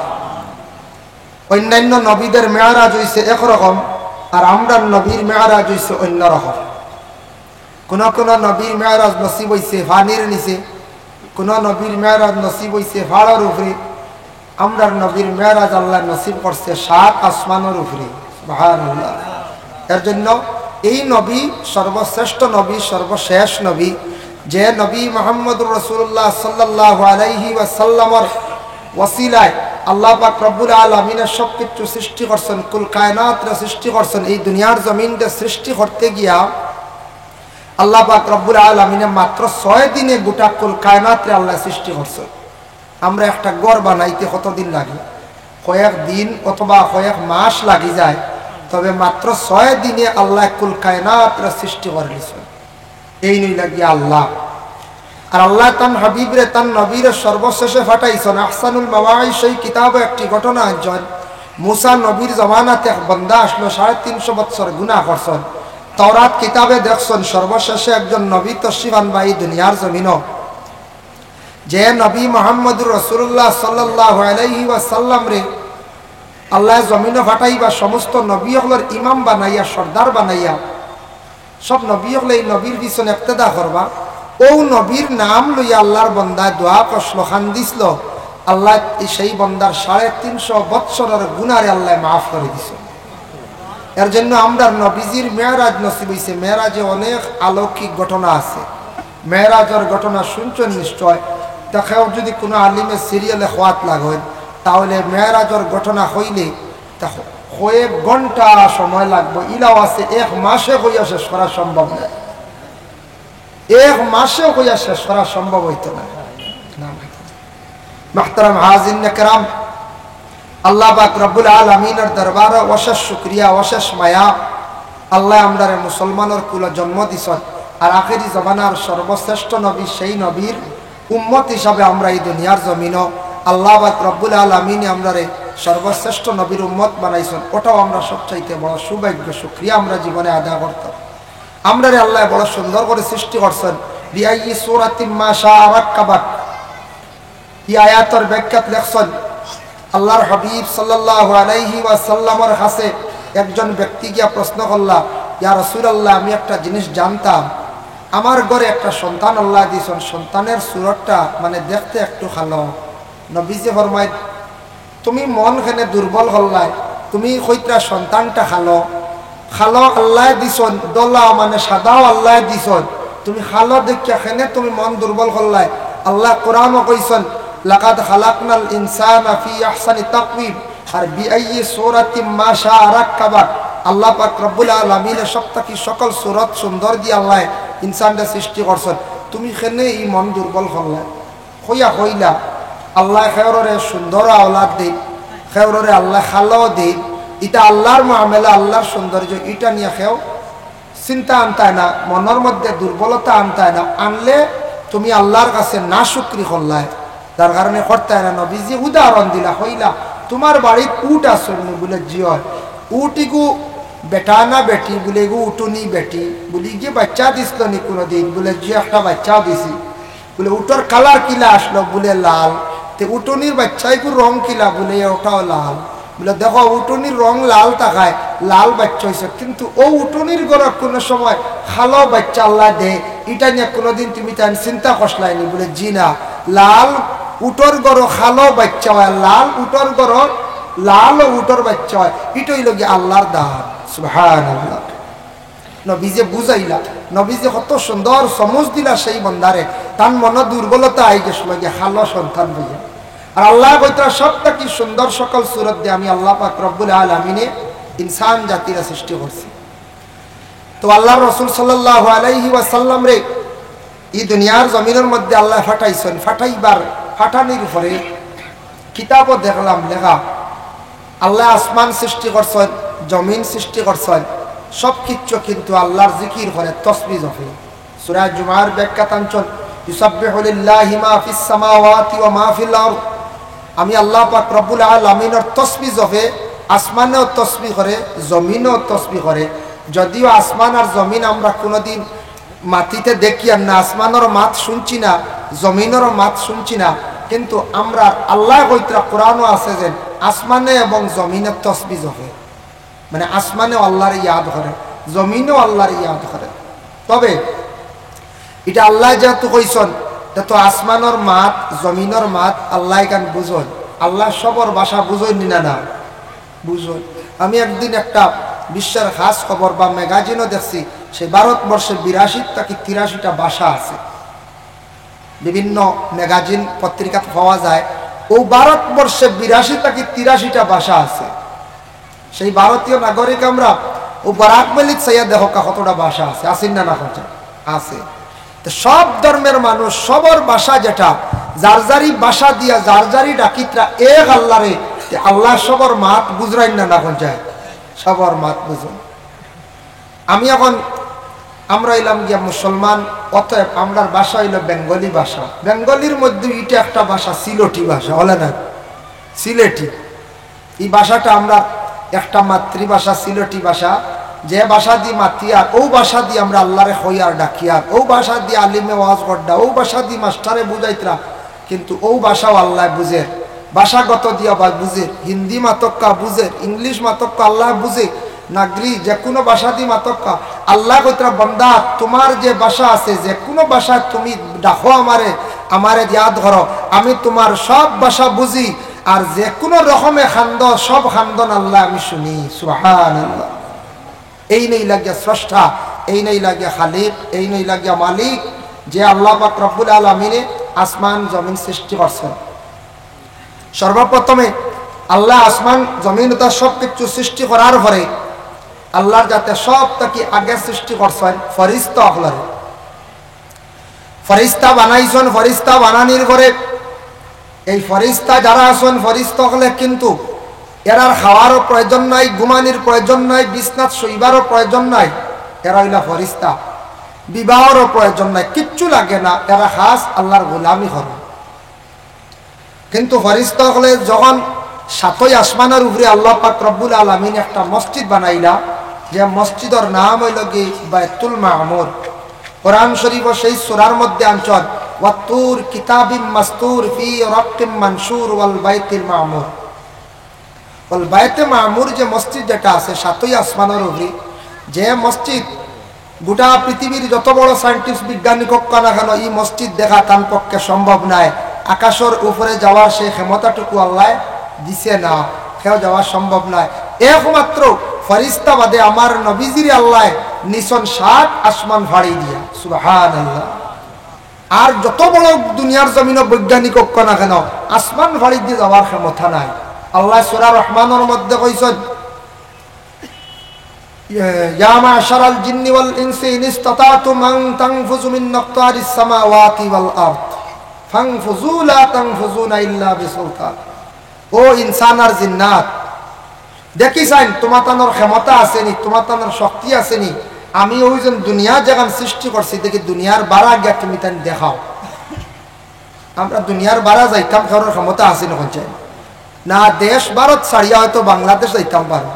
অন্যান্য নবীদের মেরাজ অইছে একরকম, আর আমরার নবীর মেরাজ অইছে অন্যরকম। কুনু কুনু নবীর মেরাজ নসিব অইছে পানির নিচে, কুনু নবীর মেরাজ নসিব অইছে পাহাড়র উপরে। আমরার নবীর মেরাজ আল্লায় নসিব করছে সাত আসমানর উপরে। সুবহানাল্লাহ। এর জন্য এই নবী সর্বশ্রেষ্ঠ নবী, সর্বশেষ নবী, যে নবী মুহাম্মদুর রাসূলুল্লাহ সাল্লাল্লাহু আলাইহি ওয়াসাল্লামর ওসিলায় আল্লাহ পাক রব্বুল আলামিনে সব কিছু সৃষ্টি করছইন, কুল কায়নাতরে সৃষ্টি করছইন। এই দুনিয়ার জমিনরে সৃষ্টি করতে গিয়া আল্লাহ পাক রব্বুল আলামিনে মাত্র ছয় দিনে গোটা কুল কায়নাতরে আল্লায় সৃষ্টি করছইন। আমরা একটা ঘর বানাইতে কতদিন লাগে? কয়েক দিন অথবা কয়েক মাস লাগি যায়, তবে মাত্র ছয় দিনে আল্লায় কুল কায়নাতরে সৃষ্টি করিলিছইন। এইন অইলা গিয়া আল্লাহ। আর আল্লায় তান হাবিবরে, তান নবীরে সর্বশেষে পাঠাইছইন। আহসানুল মাওয়াইজ সেই কিতাবো একটি ঘটনা আনছইন। মুসা নবীর জমানাত এক বন্দা আছলো, সাড়ে তিনশো বৎসর গুনাহ করছইন। তাওরাত কিতাবে দেখছন, সর্বশেষে একজন নবী তশরিফ আনবা এই দুনিয়ার জমিনো, যে নবী মুহাম্মদুর রাসূলুল্লাহ সাল্লাল্লাহু আলাইহি ওয়াসাল্লামরে আল্লায় জমিনো পাঠাইবা, সমস্ত নবী অকলর ইমাম বানাইয়া, সর্দার বানাইয়া। সব নবী অকলে এই নবীর পিছনে ইক্তেদা করবা। অউ নবীর নাম লইয়া আল্লার বন্দায় দোয়া করছলো, কান্দিছলো, আল্লায় সেই বন্দার সাড়ে তিনশো বৎসরর গুনারে আল্লায় মাফ করি দিছইন। এর জন্য আমরার নবীজির মেরাজ নসিব অইছে। মেরাজে অনেক অলৌকিক ঘটনা আছে। মেরাজর ঘটনা শুনছন নিশ্চয়। তা কেউ যদি কুনু আলিমে সিরিয়ালে কওয়াত লাগইন, তাহলে মেরাজর ঘটনা কইলে তা কয়েক ঘন্টা সময় লাগবো। ইলাও আছে, এক মাসে কইয়া শেষ করা সম্ভব নায়। এক মাসেও কইয়া শেষ করা সম্ভব অইতো নায়। না, না। মুহতারাম হাজিরিনে কেরাম, আল্লাহ পাক রব্বুল আলামিনর দরবারো অশেষ শুকরিয়া, অশেষ মায়া। আল্লায় আমরারে মুসলমানর কুলো জন্ম দিছইন, আর আখেরি জমানার সর্বশ্রেষ্ঠ নবী, সেই নবীর উম্মত হিসাবে আমরা এই দুনিয়ার জমিনো আল্লাহ পাক রব্বুল আলামিনে আমরারে সর্বশ্রেষ্ঠ নবীর উম্মত বানাইছইন, ওটাও আমরা সবচাইতে বড় সৌভাগ্য, শুকরিয়া আমরা জীবনে আদায় করতাম। আমরারে আল্লায় বড় সুন্দর করি সৃষ্টি করছইন। বিআইয়ি সূরাতিম মা শাআ রাক্কাবাক। ই আয়াতর ব্যাখ্যাত লেখছইন, আল্লার হাবিব সাল্লাল্লাহু আলাইহি ওয়াসাল্লামর কাছে একজন ব্যক্তি গিয়া প্রশ্ন করলা, "ইয়া রাসূলুল্লাহ, আমি একটা জিনিস জানতাম, আমার ঘরে একটা সন্তান আল্লায় দিছইন, সন্তানের সুরতটা মানে দেখতে একটু কালো।" নবীজি ফরমাইন, "তুমি মন কেনে দুর্বল করলায়? তুমি কইতরা সন্তানটা কালো, কালো আল্লায় দিছইন, ধলা মানে সাদাও আল্লায় দিছইন, তুমি কালো দেখিয়া কেনে তুমি মন দুর্বল করলায়?" আল্লায় কোরআনো কইছইন, "লাকাদ খালাকনাল ইনসানা ফি আহসানি তাকওয়িম।" আর বিআইয়ি সূরাতিম মা শাআ রাক্কাবাক, আল্লাহ পাক রব্বুল আলামিনে সব থাকি সকল সুরত সুন্দর দিয়া আল্লায় ইনসানরে সৃষ্টি করছইন, তুমি কেনে ই মন দুর্বল করলায়? কইয়া কইলা, আল্লায় কেউররে সুন্দর আওলাদ দেইন, কেউররে আল্লায় কালো দেইন, ইটা আল্লার মামলা, আল্লার সৌন্দর্য, ইটা নিয়া কেউ চিন্তা আনতায় না, মনর মধ্যে দুর্বলতা আনতায় না, আনলে তুমি আল্লার কাছে নাশুকরি করলায়, যার কারণে করতায় না। নবীজি উদাহরণ দিলা, কইলা, "তুমার বাড়িত উট আছইন নি?" বুলে, "জি অয়।" "উট ইগু বেটা না বেটি?" বুলে, "ইগু উটুনি বেটি।" বুলে, "ইগিয়ে বাইচ্চা দিছলো নি কুনুদিন?" বুলে, "জি, একটা বাইচ্চাও দিছে।" বুলে, "উটর কালার কিলা আছলো?" বুলে, "লাল।" "তে উটুনির বাইচ্চা ইগুর রং কিলা?" বুলে, "ওটাও লাল।" বুলে, "দেখো, উটুনির রং লাল থাকায় লাল বাইচ্চা অইছে, কিন্তু অউ উটুনির ঘরো কুনু সময় কালো বাইচ্চা আল্লায় দেয়, ইটা নিয়া কুনুদিন তুমি তাইন চিন্তা করছলায় নি?" বুলে, "জি না।" লাল উটর ঘরো কালো বাইচ্চা অয়, লাল উটর ঘরো লাল উটর বাইচ্চা অয়, ইটা অইলো গিয়া আল্লার দান। সুবহানাল্লাহ। নবীজি বুঝাইলা, নবীজি কত সুন্দর সমঝ দিলা সেই বন্দারে, তান মনো দুর্বলতা আই গেছলো গিয়া কালো সন্তান পাইয়া। আর আল্লায় কইতরা সব থাকি সুন্দর সকল সুরত দিয়া আমি আল্লাহ পাক রব্বুল আলামিনে ইনসান জাতিরে সৃষ্টি করছি। তো আল্লার রসুল সাল্লাল্লাহু আলাইহি ওয়াসাল্লামরে ই দুনিয়ার জমিনর মধ্যে আল্লায় পাঠাইছইন, পাঠাইবার, পাঠানির পরে কিতাবো দেখলাম লেখা, আল্লায় আসমান সৃষ্টি করছইন, জমিন সৃষ্টি করছইন, সব কিচ্ছু কিন্তু আল্লার জিকির করে, তসবি জপে। সূরা জুমার ব্যাখ্যাত আনছইন, "ইউসাব্বিহু লিল্লাহি মা ফিস সামাওয়াতি ওয়া মা ফিল আরদ।" আমি আল্লাহ পাক রব্বুল আলামিনর তসবি জপে, আসমানেও তসবি করে, জমিনেও তসবি করে। যদিও আসমান আর জমিন আমরা কুনুদিন মাটিতে দেখিয়ার না, আসমানর মাত শুনছি না, জমিনর মাত শুনছি না, কিন্তু আমরার আল্লায় কইতরা কোরআনো আছে যেন আসমানে এবং জমিনে তসবি জপে, মানে আসমানেও আল্লারে ইয়াদ করে, জমিনেও আল্লারে ইয়াদ করে। তবে ইটা আল্লায় যেহেতু কইছইন, তে তো আসমানর মাত, জমিনর মাত আল্লায় ইখান বুঝইন। আল্লায় সবর ভাষা বুঝইন নি না? না। বুঝইন। আমি একদিন একটা বিশ্বর খাস খবর বা ম্যাগাজিনো দেখছি, সেই ভারতবর্ষে বিরাশি থাকি তিরাশিটা ভাষা আছে। বিভিন্ন ম্যাগাজিন পত্রিকাত পাওয়া যায়, অউ ভারতবর্ষে বিরাশি থাকি তিরাশিটা ভাষা আছে। সেই ভারতীয় নাগরিক আমরা, অউ বরাক ভ্যালিত চাইয়া দেখউক্কা কতটা ভাষা আছে, আছে না, না কওন চাই? আছে। তে সব ধর্মের মানুষ, সবর ভাষা যেটা, যার যারি ভাষা দিয়া, যার যারি ডাকিতরা এক আল্লারে, তে আল্লায় সবর মাত বুঝরাইন না, না কওন চাই? সবর মাত বুঝইন। আমি এখন, আমরা অইলাম গিয়া মুসলমান, অতএব আমরার ভাষা অইলো বেঙ্গলি ভাষা। বেঙ্গলির মধ্যে ইটা একটা ভাষা, সিলটি ভাষা, অইলো না? সিলেটি। ই ভাষাটা আমরার একটা মাতৃভাষা, সিলটি ভাষা। যে ভাষা দি মাতিয়ার, অউ ভাষা দি আমরা আল্লারে কইয়ার ডাকিয়ার, অউ ভাষা দি আলিমে ওয়াজ কররা, অউ ভাষা দি মাস্টারে বুঝাইতরা, কিন্তু অউ ভাষাও আল্লায় বুঝের। ভাষাগত দিয়া বা বুঝের, হিন্দি মাতক্কা বুঝের, ইংলিশ মাতক্কা আল্লায় বুঝে, নাগরি যে কুনু ভাষা দি মাতক্কা। আল্লায় কইতরা, "বান্দা, তুমার যে ভাষা আছে, যে কুনু ভাষায় তুমি ডাকো আমারে, আমারে ইয়াদ করো, আমি তুমার সব ভাষা বুঝি, আর যে কুনু রকমে কান্দো, সব কান্দন আল্লায় আমি শুনি।" সুবহানাল্লাহ। এইন অইলা গিয়া স্রষ্টা, এইন অইলা গিয়া খালিক, এইন অইলা গিয়া মালিক, যে আল্লাহ পাক রব্বুল আলামিনে আসমান জমিন সৃষ্টি করছইন। সর্বপ্রথমে আল্লায় আসমান জমিন অতা সব কিছু সৃষ্টি করার পরে আল্লাহর যাতে সব থাকি আগে সৃষ্টি করছইন ফিরিস্তা অকলরে। ফিরিস্তা বানাইছইন, ফিরিস্তা বানানির পরে এই ফিরিস্তা যারা আছইন, ফিরিস্তা অকলে কিন্তু এরার খাওয়ারও প্রয়োজন নাই, ঘুমানির প্রয়োজন নাই, বিছনাত শুইবারও প্রয়োজন নাই। এরা অইলা ফিরিস্তা, বিবাহরও প্রয়োজন নাই, কিচ্ছু লাগে না, এরা খাস আল্লাহর গোলামি করে। কিন্তু ফিরিস্তা অকলে যখন সাতই আসমানর উপরে আল্লাহ পাক রব্বুল আলামিন একটা মসজিদ বানাইলা, যে মসজিদর নাম অইলো গি বাইতুল মামুর। কোরআন শরীফো সেই সূরার মধ্যে আনছইন, "ওয়াত্তুর কিতাবিম মাসতুর ফি রাক্কিম মানশুর ওয়াল বাইতিল মামুর।" ওয়াল বাইতে মামুর যে মসজিদ যেটা আছে সাতই আসমানর উপরে, যে মসজিদ গোটা পৃথিবীর যত বড় scientist বিজ্ঞানী অউক না কেন, ই মসজিদ দেখা তান পক্ষে সম্ভব নায়। আকাশর উপরে যাওয়ার সেই ক্ষমতাটুকু আল্লায় দিছে না, কেউ যাওয়া সম্ভব নায়। একমাত্র ফিরিস্তা বাদে আমার নবীজিরে আল্লায় নিছইন সাত আসমান ফাড়ি দিয়া। সুবহানাল্লাহ। আর যত বড় দুনিয়ার জমিনো বৈজ্ঞানিক অউক না কেন, আসমান ফাড়ি দিয়া যাওয়ার ক্ষমতা নাই। আল্লায় সূরা রহমানর মধ্যে কইছইন, "ইয়া মাশারাল জিন্নি ওয়াল ইনসি ইনিস্তাতাতুম আন তানফুযু মিন আকতারিস সামাওয়াতি ওয়াল আরদ ফানফুযু লা তানফুযুনা ইল্লা বিসুলতান।" ও ইনসান আর জিন্নাত, দেখি চাইন, তুমাতানর ক্ষমতা আছে নি, তুমাতানর শক্তি আছে নি? আমি অউ যেন দুনিয়া যেখান সৃষ্টি করছি, দেখি দুনিয়ার বারা গিয়া তুমি তাইন দেখাও। আমরা দুনিয়ার বারা যাইতাম, কারোর ক্ষমতা আছে নি? কইন চাইন না, দেশ ভারত ছাড়িয়া হয়তো বাংলাদেশ যাইতাম পারমু,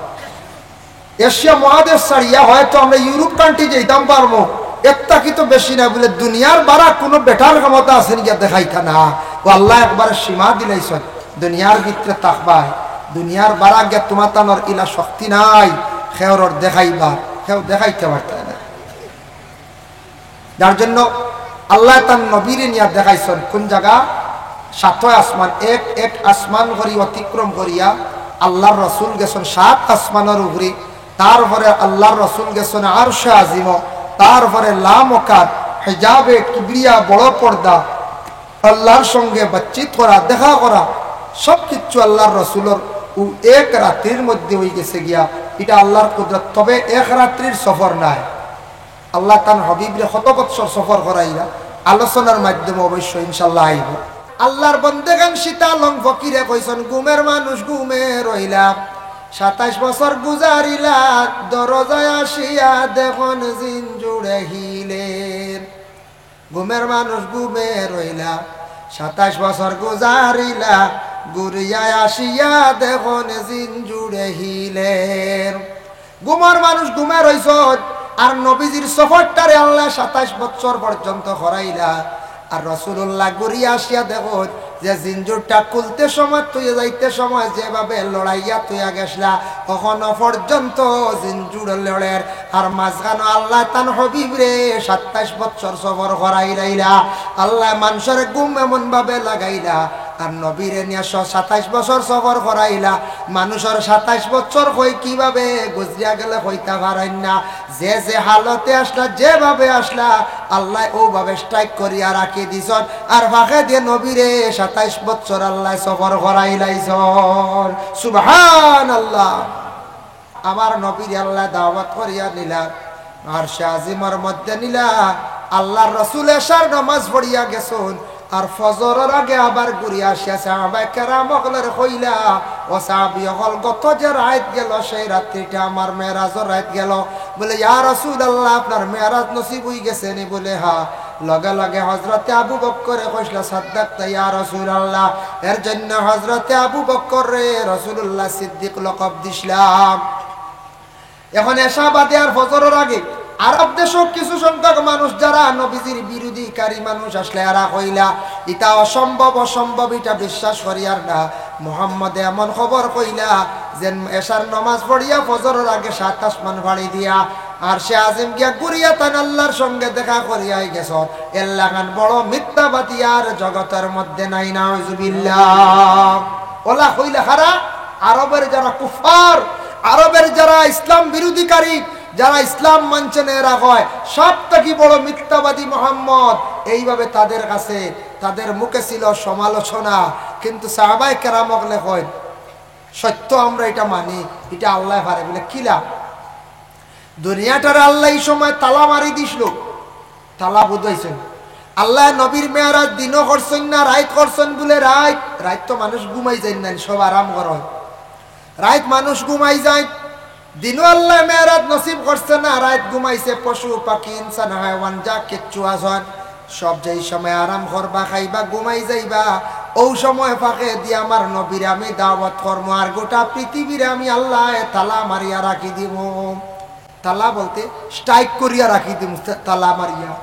এশিয়া মহাদেশ ছাড়িয়া হয়তো আমরা ইউরোপ country যাইতাম পারমু, এর থাকি তো বেশি না। বলে দুনিয়ার বারা কুনু বেটার ক্ষমতা আছে নি গিয়া দেখাইতা না। ও আল্লায় একবারে সীমা দিলাইছইন, দুনিয়ার ভিতরে থাকবায়, দুনিয়ার বারা গিয়া তুমাতানর ইলা শক্তি নাই, কেউরর দেখাইবার, কেউ দেখাইতে পারতা না। যার জন্য আল্লায় তান নবীরে নিয়া দেখাইছইন কুন জাগা? সাতই আসমান, এক এক আসমান করি অতিক্রম করিয়া আল্লাহর রসুল গেছইন সাত আসমানর উপরে। তারপরে আল্লাহর রসুল গেছইন আরশে আজিমো, তারপরে লামকান, হিজাবে কিবরিয়া, বড় পর্দা, আল্লাহর সঙ্গে বাতচিত করা, দেখা করা, সব কিচ্ছু আল্লাহর রসুলর ও এক রাত্রির মধ্যে অইগেছে গিয়া। ইটা আল্লাহর কুদরত, তবে এক রাত্রির সফর নায়। আল্লায় তান হাবিবরে কত বৎসর সফর করাইলা, আলোচনার মাধ্যমে অবশ্য ইনশাআল্লাহ আইবো। আল্লাহর বন্দেগান সীতালং ফকিরে কইছইন, ঘুমের মানুষ ঘুমে রইলা, সাতাইশ বছর গুজারিলা, দরজায় আসিয়া দেখইন জিন জুড়ে হিলের। ঘুমের মানুষ ঘুমে রইলা, সাতাইশ বছর গুজারিলা, ঘুরিয়া আসিয়া দেখইন জিন জুড়ে হিলের। ঘুমর মানুষ ঘুমে রইছইন, আর নবীজির সফরটারে আল্লায় সাতাইশ বছর পর্যন্ত করাইলা। আর রাসূলুল্লাহ ঘুরিয়া আসিয়া দেখইন যে জিনজুড়টা খুলতে সময়, থইয়া যাইতে সময় যেভাবে লড়াইয়া থইয়া গেছলা, অখনো পর্যন্ত জিনজুড় লড়ের। আর মাঝখানো আল্লায় তান হাবিবরে সাতাইশ বছর সফর করাইলাইলা। আল্লায় মানষর ঘুম এমন ভাবে লাগাইলা, আর নবীরে নিয়া স-, সাতাইশ বছর সফর করাইলা। মানষর সাতাইশ বছর কই কিভাবে গুজরিয়া গেলে কইতা পারইন না। যে যে হালতে আসলা, যেভাবে আসলা, আল্লায় অউভাবে strike করিয়া রাখি দিছইন। আর ফাঁকে দিয়া নবীরে সাতাইশ বছর আল্লায় সফর করাইলাইছইন। সুবহানাল্লাহ। আমার নবীরে আল্লায় দাওয়াত করিয়া নিলা, আরশে আজিমর মধ্যে নিলা। আল্লাহর রাসূল এশার নামাজ পড়িয়া গেছইন, আর ফজরর আগে আবার ঘুরিয়া আসিয়া সাহাবায়ে কেরাম অকলরে কইলা, "ও সাহাবী অকল, গত যে রাইত গেল, সেই রাত্রিটা আমার মেরাজর রাইত গেল।" বলে, "ইয়া রাসূলুল্লাহ, আপনার মেরাজ নসিব অইগেছে নি?" বলে, "হ্যাঁ।" লগে লগে হযরতে আবু বক্করে কইছলা, "সাদ্দাকতা ইয়া রাসূলুল্লাহ।" এর জন্য হযরতে আবু বক্কররে রাসূলুল্লাহ সিদ্দিক লকব দিছলা। এখন এশা বাদে আর ফজরর আগে আরব দেশো কিছু সংখ্যক মানুষ যারা নবীজির বিরোধীকারী মানুষ আছলা, এরা কইলা, "ইটা অসম্ভব, অসম্ভব, ইটা বিশ্বাস করিয়ার না।" মুহাম্মদে এমন খবর কইলা যে এশার নমাজ পড়িয়া ফজরর আগে সাত আসমান ফাড়ি দিয়া আরশে আজিম গিয়া ঘুরিয়া তান আল্লাহর সঙ্গে দেখা করিয়া আইগেছন। এর লাখান বড় মিথ্যাবাদী আর জগতর মধ্যে নাই, নাউজুবিল্লাহ। অলা কইলা কারা? আরবের যারা কুফফার, আরবের যারা ইসলাম বিরোধীকারী, যারা ইসলাম মানছে না, এরা কয়, "সব থাকি বড় মিথ্যাবাদী মোহাম্মদ।" এইভাবে তাদের কাছে, তাদের মুখে ছিল সমালোচনা, কিন্তু সাহাবায়ে কেরাম অকলে কয়, "সত্য, আমরা ইটা মানি, ইটা আল্লায় পারে।" বলে, "কিলা?" দুনিয়াটারে আল্লায় ই সময় তালা মারি দিছিল। তালা বুঝাইছইন। আল্লায় নবীর মেরাজ দিনো করছইন না, রাইত করছইন। বলে রাইত, রাইত তো মানুষ ঘুমাই যাইন না, সব আরাম করইন। রাইত মানুষ ঘুমাই যায়, দিনো আল্লায় মেরাজ নসিব করছে না, রাইত ঘুমাইছে পশু, পাখি, ইনসান, হায়ওয়ান, যা কিচ্ছু আছইন, সব যেই সময় আরাম করবা, খাইবা, ঘুমাই যাইবা, অউ সময় ফাঁকে দি আমার নবীরে আমি দাওয়াত করমু, আর গোটা পৃথিবীরে আমি আল্লায় তালা মারিয়া রাখি দিমু। তালা বলতে strike করিয়া রাখি দিমু, তা-, তালা মারিয়া।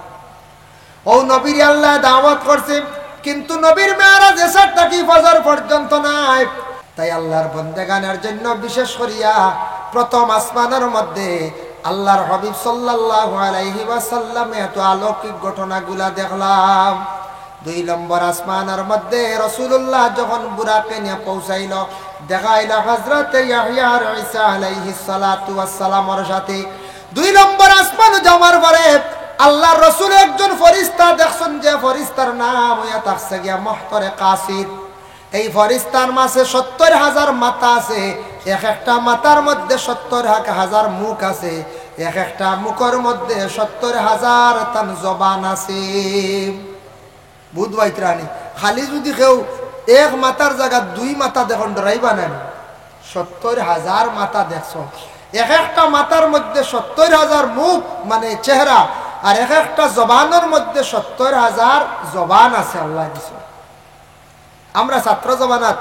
অউ নবীরে আল্লায় দাওয়াত করছে, কিন্তু নবীর মেরাজ এশার থাকি ফজর পর্যন্ত নায়। তাই আল্লাহর বন্দেগানের জন্য বিশেষ করিয়া প্রথম আসমানর মধ্যে আল্লাহর হাবিব সাল্লাল্লাহু আলাইহি ওয়াসাল্লামে এত অলৌকিক ঘটনাগুলা দেখলাম। দুই নম্বর আসমানর মধ্যে রাসূলুল্লাহ যখন বুরাকে নিয়া পৌঁছাইল, দেখা অইল হযরতে ইয়াহইয়া আর ঈসা আলাইহিস সালাতু ওয়াস সালামর সাথে। দুই নম্বর আসমানো যাওয়ার পরে আল্লাহর রাসূলে একজন ফেরেশতা দেখছইন, যে ফেরেশতার নাম অইয়া থাকছে গিয়া মুহতরে কাসিদ। এই ফেরেশতার মাঝে সত্তর হাজার মাথা আছে, এক একটা মাথার মধ্যে সত্তর হাজার মুখ আছে, এক একটা মুখর মধ্যে সত্তর হাজার তান জবান আছে। বুঝবাইত্রানি, খালি যুদি কেউ এক মাথার জাগাত দুই মাথা দেখইন, ডরাইবা না নি? সত্তর হাজার মাথা দেখছইন, এক একটা মাথার মধ্যে সত্তর হাজার মুখ, মানে চেহারা, আর এক একটা জবানর মধ্যে সত্তর হাজার জবান আছে আল্লায় দিছইন। আমরা ছাত্র জমানাত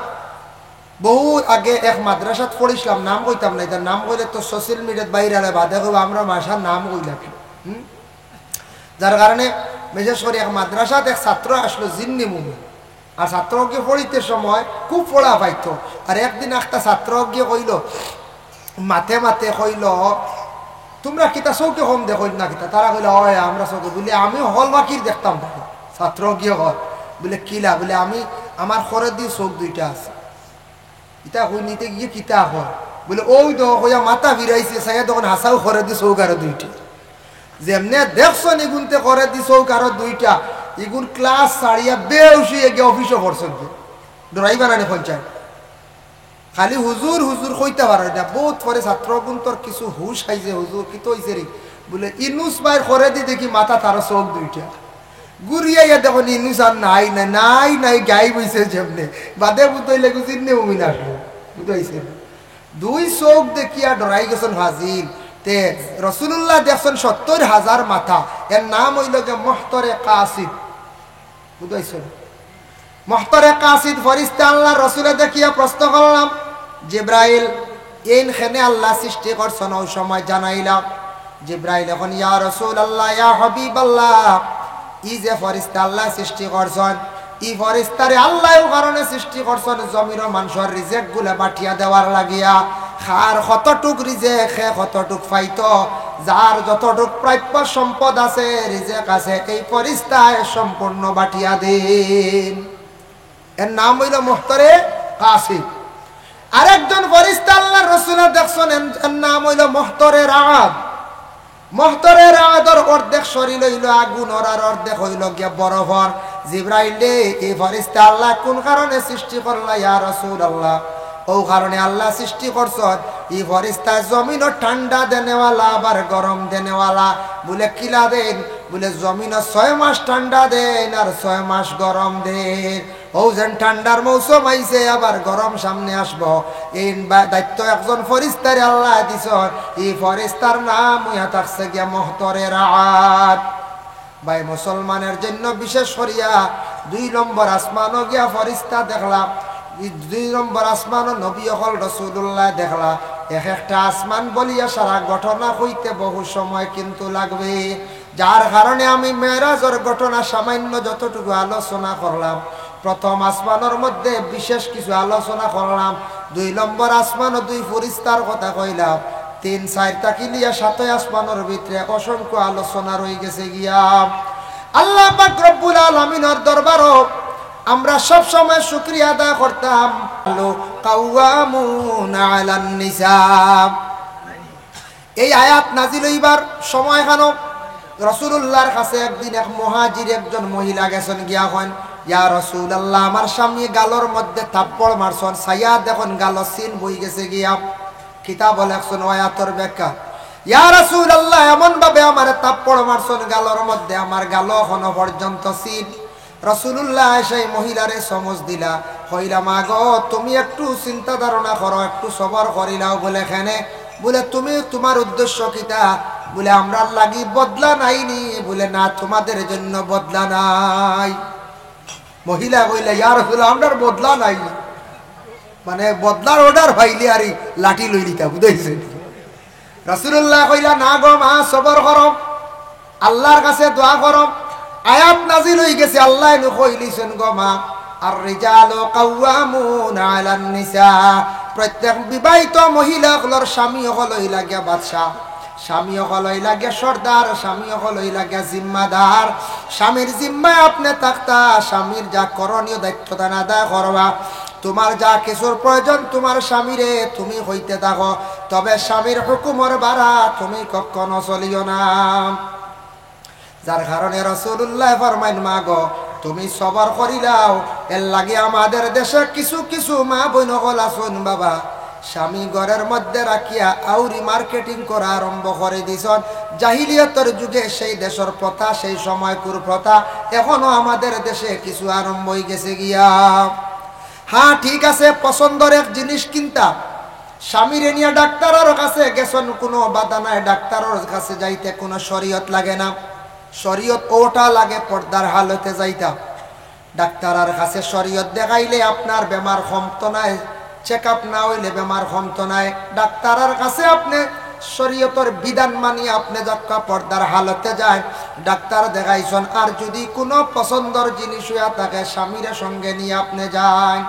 বহু আগে এক মাদ্রাসাত পড়ছিলাম, নাম কইতাম না, ইতার নাম কইলে তো social media-ত বাইরালে বাদে কইবা আমরা মাদ্রাসার নাম কইলা কি। হুম? যার কারণে বিশেষ করি এক মাদ্রাসাত এক ছাত্র আছলো জিন্নি মুমিন। আর ছাত্র অগিয়ে পড়িতে সময় খুব পড়া পাইতো। আর একদিন একটা ছাত্র অগিয়ে কইল, মাতে মাতে কইল, "তুমরা কিতা চউখে কম দেখইন না কিতা?" তারা কইলা, "অয়, আমরা চউখে।" বলে, "আমি হকল বাকির দেখতাম পারি।" ছাত্র অগিয়ে কয়, বলে, "কিলা?" বলে, "আমি, আমার খরেদি চউখ দুইটা আছে।" ইতা কই নিতে গিয়ে কিতা কয়? বলে, "অউ দেখো," কইয়া মাথা ফিরাইছে, চাইয়া দেখইন হাছাউ খরেদি চউখ আরো দুইটা। যেমনে দেখছইন ইগুনতে খরেদি চউখ আরো দুইটা, ইগুন class ছাড়িয়া বেহুশ অইয়া গিয়া অফিসো পড়ছইন গিয়া। ডরাইবা না নি কইন চাই? খালি হুজুর, হুজুর কইতা পারইন না। বউত পরে ছাত্র অগুন্তর কিছু হুশ আইছে, "হুজুর, কিতা অইছে রে?" বলে, "ইনুস ভাইর খরেদি দেখি মাথাত আরো চউখ দুইটা।" ঘুরিয়া আইয়া দেখইন ইনুস আর নাই, নাই, নাই, নাই, গায়েব অইছে যেমনে। বাদে বুঝ অইলে গু জিন্নি মুমিন আছলো। বুঝ অইছে নি? দুই চউখ দেখিয়া ডরাই গেছইন ফাজিল। তে রাসূলুল্লাহ দেখছইন সত্তর হাজার মাথা। এর নাম অইল গিয়া মুহতরে কাসিদ। বুঝ অইছে নি? মুহতরে কাসিদ ফেরেশতা আল্লাহর রাসূলে দেখিয়া প্রশ্ন করলাম, "জিব্রাইল, এইন কেনে আল্লায় সৃষ্টি করছইন?" অউ সময় জানাইলাম। জিব্রাইল অখন, "ইয়া রাসূলুল্লাহ, ইয়া হাবিবাল্লাহ, ই যে ফেরেশতা আল্লায় সৃষ্টি করছইন, ই ফেরেশতারে আল্লায় অউ কারণে সৃষ্টি করছইন জমিনর মানষর রিজেকগুলা বাটিয়া দেওয়ার লাগিয়া। কার কতটুক রিজেক, কে কতটুক পাইতো, যার যতটুক প্রাপ্য সম্পদ আছে, রিজেক আছে, এই ফেরেশতায় সম্পূর্ণ বাটিয়া দেইন।" এর নাম অইল মুহতরে কাসিদ। আরেকজন ফেরেশতা আল্লাহর রাসূলে দেখছইন, এর, এর নাম অইল মুহতরে রাআদ। মুহতরে রাআদর অর্ধেক শরীল অইল আগুনর, আর অর্ধেক অইল গিয়া বরফর। জিব্রাইল রে, এই ফেরেশতা আল্লায় কুন কারণে সৃষ্টি করলা, ইয়া রাসূলুল্লাহ? অউ কারণে আল্লায় সৃষ্টি করছইন। ই ফেরেশতায় জমিনও ঠান্ডা দেনেওয়ালা, আবার গরম দেনেওয়ালা। বলে, "কিলা দেইন?" বলে, "জমিনও ছয় মাস ঠান্ডা দেইন আর ছয় মাস গরম দেইন।" অউ যেন ঠান্ডার মৌসুম আইছে, আবার গরম সামনে আসবো। এই বা-, দায়িত্ব একজন ফেরেশতারে আল্লায় দিছইন। ই ফেরেশতার নাম অইয়া থাকছে গিয়া মুহতরে রাআদ। ভাই, মুসলমানের জন্য বিশেষ করিয়া দুই নম্বর আসমানও গিয়া ফেরেশতা দেখলা। ই দুই নম্বর আসমানও নবী অকল রাসূলুল্লায় দেখলা। এক একটা আসমান বলিয়া সারা ঘটনা কইতে বহু সময় কিন্তু লাগবে, যার কারণে আমি মেরাজর ঘটনা সামান্য যতটুকু আলোচনা করলাম, প্রথম আসমানর মধ্যে বিশেষ কিছু আলোচনা করলাম, দুই নম্বর আসমানও দুই ফিরিস্তার কথা কইলাম, তিন চাইর তাকিলিয়া সাতই আসমানর ভিতরে অসংখ্য আলোচনা রই গেছে গিয়া। আল্লাহ পাক রব্বুল আলামিনর দরবারও আমরা সব সময় শুকরিয়া আদায় করতাম। কাওয়ামুন আলান নিসা। এই আয়াত নাজিল হইবার সময় খানো রাসূলুল্লাহর কাছে একদিন এক মুহাজির একজন মহিলা গেছেন গিয়া কইন, "ইয়া রাসূলুল্লাহ, আমার স্বামী গালর মধ্যে থাপ্পড় মারছন, চাইয়া দেখইন গালো চিন বই গেছে গিয়া।" কিতাব লেখছন ও আয়াতর ব্যাখ্যা, "ইয়া রাসূলুল্লাহ, এমন ভাবে আমারে থাপ্পড় মারছন গালর মধ্যে, আমার গালো এখনো পর্যন্ত চিন।" রাসূলুল্লাহ সেই মহিলারে সমজ দিলা, কইলা, "মা গো, তুমি একটু চিন্তা ধারণা করো, একটু সবর করিলাও।" বলে, "কেনে?" বলে, "তুমি, তোমার উদ্দেশ্য কিতা?" বলে, "আমরার লাগি বদলা নাইনি?" বলে, "না, তোমাদের জন্য বদলা নাই।" মহিলা কইলা, "ইয়া রাসূল, আমরার বদলা নাই।" মানে, বদলার অর্ডার পাইলে আর এই লাঠি লই নিতা, বুঝাইছে? রাসূলুল্লাহ কইলা, "না গো মা, সবর করো, আল্লাহর কাছে দোয়া করো।" আয়াত নাজিল হই গেছে, আল্লাহ নু কইলিছেন গো মা, "আর রিজালু কাওয়ামুনা আলান নিসা।" প্রত্যেক বিবাহিত মহিলা অকলর স্বামী অকল অইলা গিয়া বাদশা, স্বামী অকল অইলা গিয়া সর্দার, স্বামী অকল অইলা গিয়া জিম্মাদার। স্বামীর জিম্মায় আপনে থাকতা, স্বামীর যা করণীয় দায়িত্ব দান আদায় করবা। তোমার যা কিছুর প্রয়োজন তোমার স্বামীরে তুমি কইতে থাকো, তবে স্বামীর হুকুমর বারা তুমি কখনো চলিও না। যার কারণে রাসূলুল্লাহ ফরমাইন, "মা গো, তুমি সবর করিলাও।" এর লাগি আমাদের দেশে কিছু কিছু মা বইন অকল আছইন বাবা, স্বামী ঘরের মধ্যে রাখিয়া আউরি মার্কেটিং করা আরম্ভ করি দিছন। জাহিলিয়তর যুগে সেই দেশর প্রথা, সেই সময়কুর প্রথা এখনো আমাদের দেশে কিছু আরম্ভ হই গেছে গিয়া। হ্যাঁ, ঠিক আছে, পছন্দর এক জিনিস কিনতা, স্বামীরে নিয়া ডাক্তারর কাছে গেছন, কোনো বাধা নাই, ডাক্তারর কাছে যাইতে কোনো শরীয়ত লাগে না। শরীয়ত ওটা লাগে পর্দার হালতে যাইতা। ডাক্তারর কাছে শরীয়ত দেখাইলে আপনার বেমার কমতো নায়, চেক আপ না অইলে বেমার কমতো নায়। ডাক্তারর কাছে আপনে শরীয়তর বিধান মানি আপনে যাক্কা পর্দার হালতে যায়, ডাক্তার দেখাইছন। আর যদি কোনো পছন্দর জিনিস হইয়া থাকে, স্বামীরে সঙ্গে নিয়া আপনে যায়।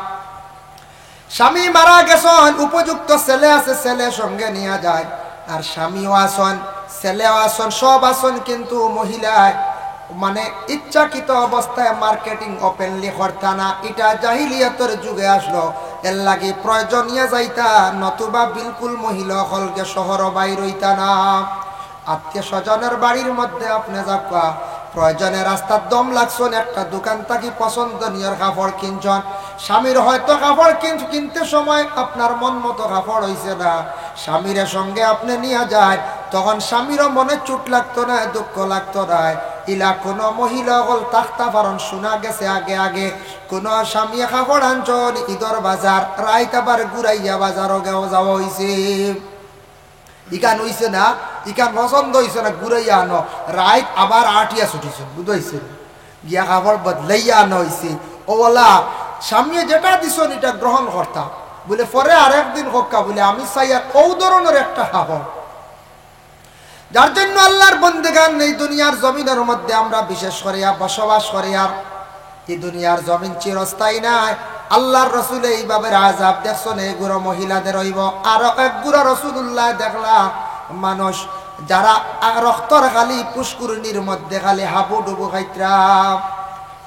স্বামী মারা গেছন, উপযুক্ত ছেলে আছে, ছেলে সঙ্গে নিয়া যায়। আর স্বামীও আছন, ছেলেও আছন, সব আছন, কিন্তু মহিলায় মানে ইচ্ছাকৃত অবস্থায় মার্কেটিং ওপেনলি করতা না। ইটা জাহিলিয়তর যুগে আসলো, এর লাগি প্রয়োজনীয় যাইতা, নতুবা বিলকুল মহিলা অকলকে শহরো বাইর হইতা না। আত্মীয় স্বজনর বাড়ির মধ্যে আপনে যাক্কা, প্রয়োজনে রাস্তার দম লাগছন, একটা দোকান থাকি পছন্দনীয় কাপড় কিনছন, স্বামীর হয়তো কাপড় কিন-, কিনতে সময় আপনার মন মতো কাপড় হইছে না, স্বামীরে সঙ্গে আপনে নিয়া যায়, তখন স্বামীরও মনে চুট লাগতো না, দুঃখ লাগতো না। ইলা কোনো মহিলা অকল থাকতা পারন, শোনা গেছে আগে আগে কোনো স্বামীয়ে কাপড় আনছন ঈদর বাজার, রাইত আবার ঘুরাইয়া বাজারও গেও যাওয়া হইছে। ইখান হইছে না, ইখান পছন্দ হইছে না, ঘুরাইয়া আনো, রাইত আবার আটিয়া ছুটিছন, বুঝাইছে? গিয়া কাপড় বদলাইয়া আনা হইছে। ও ওলা, স্বামীয়ে যেটা দিছন, এটা গ্রহণ করতা। বলে, "পরে আরেকদিন কউক্কা," বলে, "আমি চাইয়ার অউ ধরনর একটা কাপড়।" যার জন্য আল্লাহর বন্দেগান এই দুনিয়ার জমিনর মধ্যে আমরা বিশেষ করিয়া বসবাস করি, আর এই দুনিয়ার জমিন চিরস্থায়ী নায়। আল্লাহর রসুলে এইভাবে আযাব দেখছন, এগুরা মহিলাদের হইব। আর এগুরা রাসূলুল্লাহ দেখলা মানুষ যারা আ-, রক্তর খালি পুষ্কুরনির মধ্যে খালি হাবুডুবু খাইতরা।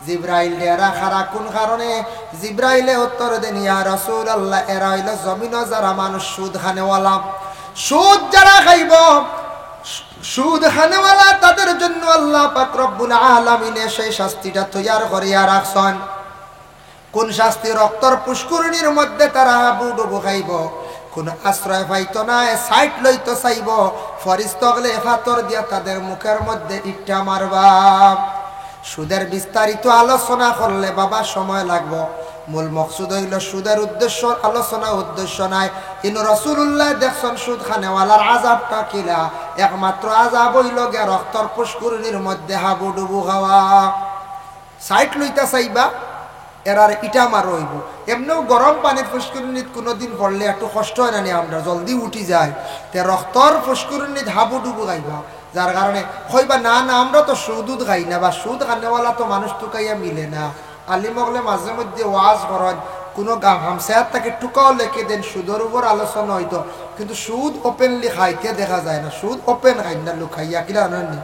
জিব্রাইল, এরা কারা, কোন কারণে? জিব্রাইলে উত্তর দেন, ইয়া রাসূলুল্লাহ, এরা হইল জমিনো যারা মানুষ সুদ খানেওয়ালা, সুদ যারা খাইব, সু-, সুদ খানেওয়ালা, তাদের জন্য আল্লাহ পাক রব্বুল আলামিনে সেই শাস্তিটা তৈয়ার করিয়া রাখছন। কোন শাস্তি? রক্তর পুষ্কুরনির মধ্যে তারা হাবুডুবু খাইব, কোন আশ্রয় পাইতো নায়, সাইড লইতো চাইব, ফরিস্তা অকলে ফাতর দিয়া তাদের মুখের মধ্যে ইট্টা মারবা। সুদের বিস্তারিত আলোচনা করলে বাবা সময় লাগবো। মূল মকসুদ হইল সুদের উদ্দেশ্য, আলোচনা উদ্দেশ্য নাই। ইনো রাসূলুল্লাহ দেখছন সুদ খানেওয়ালার আযাবটা কিলা, একমাত্র আযাব হইল গিয়া রক্তর পুষ্কুরনির মধ্যে হাবুডুবু খাওয়া। সাইড লইতা চাইবা, এরার ইটা মারো অইবো। এমনেও গরম পানিত ফুসকুরুনিত কুনুদিন পড়লে একটু কষ্ট অয় না নি, আমরা জলদি উঠি যাই। তে রক্তর ফুসকুরুনিত হাবুডুবু খাইবা, যার কারণে কইবা, "না, না, আমরা তো সুদ উদ খাই না, বা সুদ খানেওয়ালা তো মানুষ তুকাইয়া মিলে না।" আলিম অকলে মাঝে মধ্যে ওয়াজ করইন, কুনু গা-, হামসায়ার থাকি টুকাও লেখি দেইন, সুদর উপর আলোচনা অইতো, কিন্তু সুদ openly খাইতে দেখা যায় না। সুদ open খাইন না, লুকাইয়া, কিলা জানইন নি?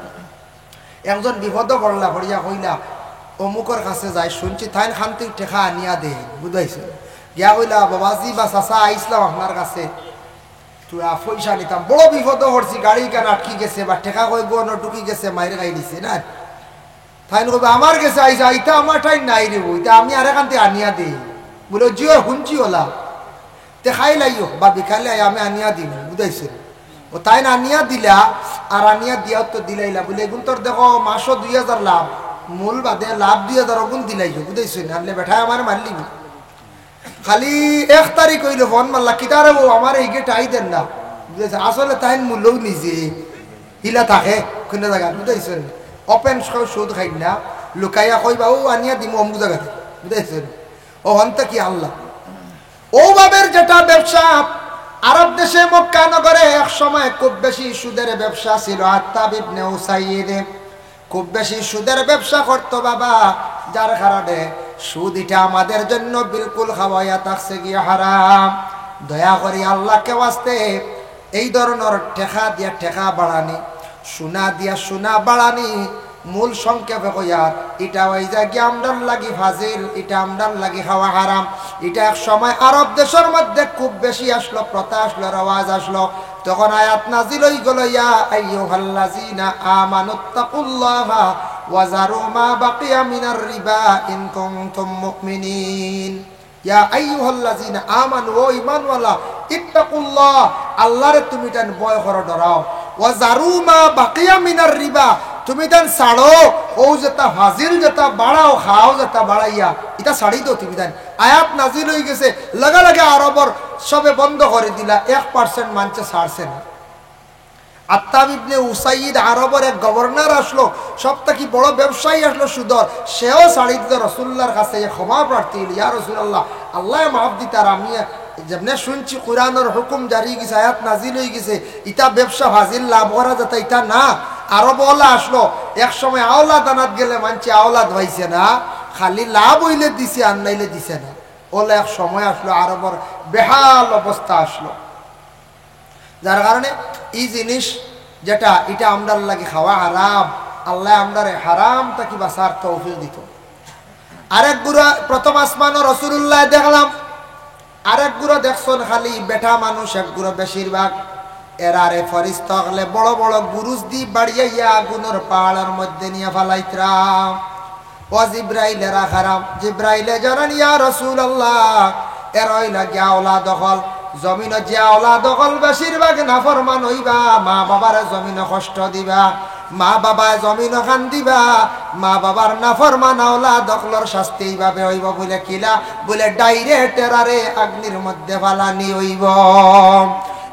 একজন বিপদো পড়লা, পড়িয়া কইলা, "অমুকর কাছে যাই, শুনছি তাইন খান থাকি টেকা আনিয়া দেইন।" বুঝাইছে? গিয়া কইলা, "বাবাজি বা চাচা, আইছলাম আপনার কাছে, তুই আ, পয়সা নিতাম, বড় বিপদো পড়ছি, গাড়ি কান আটকি গেছে, বা টেকা কই গো, ন ঢুকি গেছে, মাইর খাই দিছে না।" তাইন কইবা, "আমার গেছে আইসা, ইতা আমার ঠাইন নাই রে বউ, ইতা আমি আরেকখান থাকি আনিয়া দেই।" বুলে, "জিও, হুনছি ওলা।" তে খাইলাইও বা বিকালে আই আমি আনিয়া দিমু, বুঝাইছো নি? ও তাইন আনিয়া দিলা, আর আনিয়া দিয়াও তো দিলাইলা, বুলে, "এগুন তোর দেখো মাসো দুই হাজার লাভ, মূল বাদে লাভ দুই হাজার, অগুন দিলাইও", বুঝাইছো নি? আনলে বেটায় আমারে মারলিবো। খালি এক তারিখ অইলো ফোন মারলা, "কিতা রে বউ, আমারে ইগে ঠাই দেন না", বুঝাইছো? আসলে তাইন মূলও নিজে হিলা থাকে, কুনু জাগা, বুঝাইছো নি? Open সব সুদ খাইন না, লুকাইয়া কইবা, "ও আনিয়া দিমু অমুক জাগা থাকি", বুঝাইছো নি? ও হন্তা কি আল্লাহ। ও বাবের যেটা ব্যবসা, আরব দেশে মক্কা নগরে এক সময় খুব বেশি সুদের ব্যবসা ছিল। আত্তাব ইবনে উসাইদ খুব বেশি সুদের ব্যবসা করতো বাবা, যার কারণে সুদ ইটা আমাদের জন্য বিলকুল খাওয়াইয়া থাকছে গিয়া হারাম। দয়া করি আল্লাহকে ওয়াস্তে এই ধরনর টেকা দিয়া টেকা বাড়ানি, সোনা দিয়া সোনা বাড়ানি, মূল সংক্ষেপে কইয়ার, ইটা অইযায় গিয়া আমরার লাগি ফাজিল, ইটা আমরার লাগি খাওয়া হারাম। ইটা এক সময় আরব দেশর মধ্যে খুব বেশি আসলো, প্রথা আসলো, রেওয়াজ আসলো। তখন আয়াত নাজিল অইগেলো, "ইয়া আইয়ুহাল্লাযীনা আমানুত্তাকুল্লাহা ওয়া যারু মা বাকিয়া মিনার রিবা ইন কুনতুম মুমিনিন।" ইয়া আইয়ুহাল্লাযীনা আমানু, ও ঈমানওয়ালা, ইত্তাকুল্লাহ, আল্লাহরে তুমি তাইন ভয় করো, ডরাও। ওয়া যারু মা বাকিয়া মিনার রিবা, তুমি তাইন ছাড়ো, ও যেটা ফাজিল, যেটা বাড়াও, খাও যেটা বাড়াইয়া, ইটা ছাড়ি দেও তুমি তাইন। আয়াত নাজিল অইগেছে, লগে লগে আরবর সবে বন্ধ করি দিলা, এক percent মানষে ছাড়ছে না। আত্তাব ইবনে উসাইদ আরবর এক গভর্নর আসলো, সব থাকি বড় ব্যবসায়ী আসলো সুদর, সেও ছাড়ি দিলো রাসূলুল্লাহর কাছে ক্ষমা প্রার্থী অইলো, "ইয়া রাসূলুল্লাহ, আল্লায় মাফ দিতার, আমি যেমনে শুনছি কুরআনর হুকুম জারি অইগেছে, আয়াত নাজিল অইগেছে, ইতা ব্যবসা ফাজিল লাভ করা যেতা ইতা না।" আরব অলা আসলো, এক সময় আওলাদ আনাত গেলে মানষে আওলাদ পাইছে না, খালি লাভ অইলে দিছে, আর নাইলে দিছে না। অলা এক সময় আসলো, আরবর বেহাল অবস্থা আসলো। যার কারণে ই জিনিস যেটা, ইটা আমরার লাগি খাওয়া হারাম। আল্লায় আমরারে হারাম থাকি বাঁচার তৌফিক দিতো। আরেক গুরা, প্রথম আসমানো রাসূলুল্লাহ দেখলাম, আরেক গুরা দেখছইন খালি বেটা মানুষ, এক গুরা বেশিরভাগ। এরারে ফিরিস্তা অকলে বড় বড় গুরুজ দি বাড়িয়াইয়া আগুনর পাহাড়র মধ্যে নিয়া ফালাইতরা। ও জিব্রাইল, এরা খারাপ। জিব্রাইলে জানান, "ইয়া রাসূলুল্লাহ, এরা অইলা গিয়া আওলাদ অকল। জমিনো যে আওলাদ অকল বেশিরভাগ নাফরমান অইবা, মা বাবারে জমিনো কষ্ট দিবা, মা বাবায় জমিনো কান্দিবা, মা বাবার নাফরমান আওলাদ অকলর শাস্তি এইভাবে অইবো।" বুলে, "কিলা?" বুলে, "direct এরারে আগ্নির মধ্যে ফালানি অইবো।"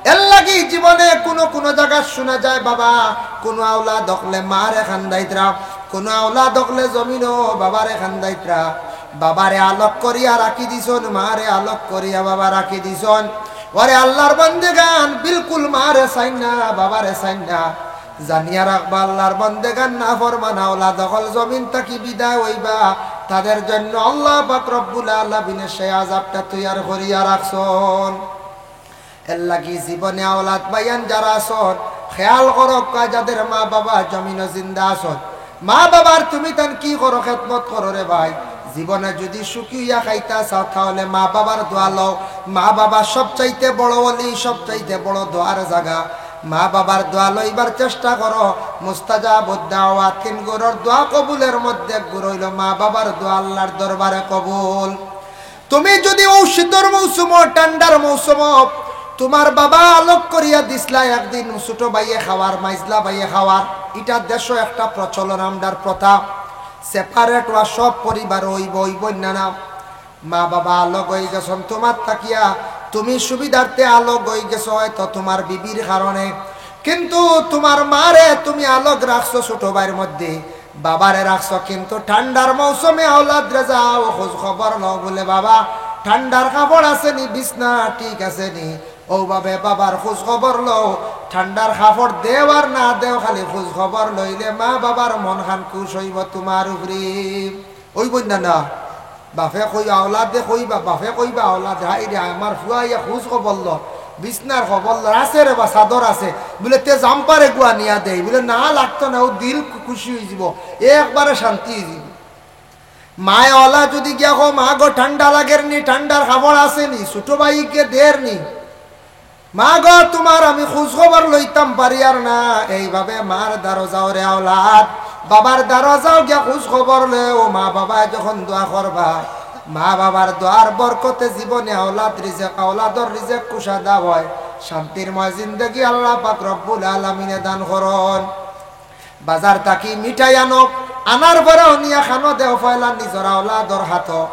এর লাগি জীবনে কুনু কুনু জাগাত শুনা যায়, বাবা, কুনু আওলাদ অকলে মারে কান্দাইতরা, কুনু আওলাদ অকলে জমিনো বাবারে কান্দাইতরা, বাবারে আলোক করিয়া রাখি দিছইন, মারে আলোক করিয়া বাবা রাখি দিছইন। ওরে আল্লাহর বান্দেগান, বিলকুল মারে চাইন না, বাবারে চাইন না। জানিয়া রাখবা, আল্লাহর বান্দেগান, নাফরমান আওলাদ অকল জমিন থাকি বিদায় অইবা, তাদের জন্য আল্লাহ পাক রব্বুল আলামিনে সেই আযাবটা তৈয়ার করিয়া রাখছইন। এর লাগি জীবনে আওলাদ ভাইয়ান যারা আছইন, খেয়াল করউক্কা, যাদের মা বাবা জমিনো জিন্দা আছইন, মা বাবার তুমি তান কি করো, খেদমত করো রে ভাই। জীবনে যুদি সুখী অইয়া খাইতা চাও, তাহলে মা বাবার দোয়া লও। মা বাবা সবচাইতে বড় ওলি, সবচাইতে বড় দোয়ার জাগা। মা বাবার দোয়া লইবার চেষ্টা করো। মুস্তাজাবুদ দাওয়াত, তিন গুরুর দোয়া কবুলের মধ্যে এক গুরু অইলো মা বাবার দোয়া আল্লাহর দরবারে কবুল। তুমি যুদি অউ শীতর মৌসুমো, ঠান্ডার মৌসুমো, তুমার বাবা আলোক করিয়া দিছলা একদিন, ছোট ভাইয়ে খাওয়ার, মাইজলা ভাইয়ে খাওয়ার, ইটা দেশো একটা প্রচলন, আমরার প্রথা। Separate অওয়া সব পরিবার অইবো, অইবো না, না? মা বাবা আলোক অইগেছইন তুমার থাকিয়া, তুমি সুবিধার্থে আলোক অইগেছো হয়তো তুমার বিবির কারণে, কিন্তু তুমার মারে তুমি আলোক রাখছো ছোট ভাইর মধ্যে। বাবারে রাখছো, কিন্তু ঠান্ডার মৌসুমে আওলাদরে যাও, খোঁজ খবর লও। বুলে, "বাবা, ঠান্ডার কাপড় আছে নি? বিছনা ঠিক আছে নি?" অউ ভাবে বাবার খোঁজ খবর লও। ঠান্ডার কাপড় দেও আর না দেও, খালি খোঁজ খবর লইলে মা বাবার মনখান খুশ অইবো তুমার উপরে। অইবো না, না? বাপে কইবা, আওলাদে কইবা, বাপে কইবা আওলাদরে, "হায়রে, আমার ফুয়া আইয়া খোঁজ খবর লো, বিছনার খবর লো, আছে রে বা চাদর আছে।" বুলে, "তে জাম্পার এগু আনিয়া দেই।" বুলে, "না, লাগতো না, অউ দিল খু-, খুশি অইযিবো, একবারে শান্তি অইযিবো।" মায় অলা যুদি গিয়া কও, "মা গো, ঠান্ডা লাগের নি, ঠান্ডার কাপড় আছে নি, ছোট ভাইগে দের নি?" "মা গো, তুমার আমি খোঁজ খবর লইতাম পারিয়ার না।" এইভাবে মার দ্বারো যাও রে আওলাদ, বাবার দ্বারো যাও, গিয়া খোঁজ খবর লেও। মা বাবায় যখন দোয়া করবা, মা বাবার দোয়ার বরকতে জীবনে আওলাদ রিজেক, আওলাদর রিজেক কুশাদা অয়, শান্তিময় জিন্দেগি আল্লাহ পাক রব্বুল আলামিনে দান করইন। বাজার থাকি মিঠাই আনো, আনার পরে অনিয়া খানো দেও পয়লা নিজর আওলাদর হাতো।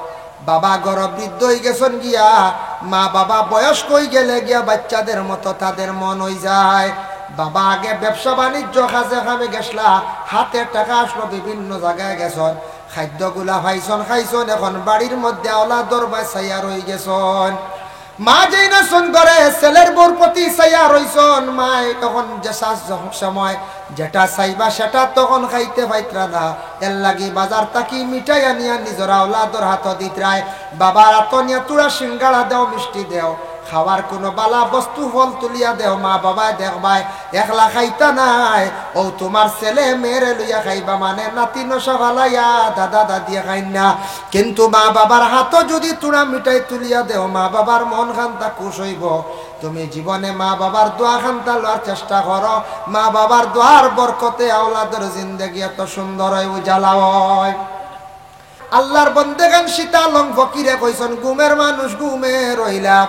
বাবা ঘরো বৃদ্ধ অইগেছইন গিয়া, মা বাবা বয়স্ক অইগেলে গিয়া বাইচ্চাদের মতো তাদের মন অইযায়। বাবা আগে ব্যবসা বাণিজ্য কাজে কামে গেছলা, হাতে টেকা আছলো, বিভিন্ন জাগায় গেছইন, খাদ্যগুলা পাইছইন, খাইছইন, এখন বাড়ির মধ্যে আওলাদর বায় চাইয়া রইগেছইন। মা যেইন আছইন ঘরে, ছেলের বউর প্রতি চাইয়া রইছইন। মায় তখন যে সা-, সময় যেটা চাইবা সেটা তখন খাইতে পাইতরা না, এরলাগি বাজার থাকি মিঠাই আনিয়া নিজর আওলাদর হাতো দিতরায়। বাবার হাতো নিয়া থুড়া সিঙ্গাড়া দেও, মিষ্টি দেও, খাওয়ার কুনু বালা বস্তু ফল তুলিয়া দেও, মা বাবায় দেখবায় একলা খাইতা নায়, অউ তুমার ছেলে মেয়েরে লইয়া খাইবা, মানে নাতি নশা ফালাইয়া দাদা দাদিয়ে খাইন না। কিন্তু মা বাবার হাতো যুদি থুড়া মিঠাই তুলিয়া দেও, মা বাবার মনখান্তা খুশ অইবো। তুমি জীবনে মা বাবার দোয়াখান্তা লওয়ার চেষ্টা করো, মা বাবার দোয়ার বরকতে আওলাদর জিন্দেগি এত সুন্দর অয়, উজালা অয়। আল্লার বন্দেগান সীতা আলম ফকিরে কইছইন, "ঘুমের মানুষ ঘুমে রইলা,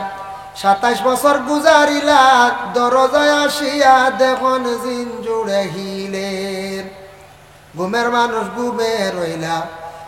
সাতাইশ বছর গুজারিলা, দরজায় আসিয়া দেখইন জিন জুড়ে হিলের।" ঘুমের মানুষ ঘুমে রইলা,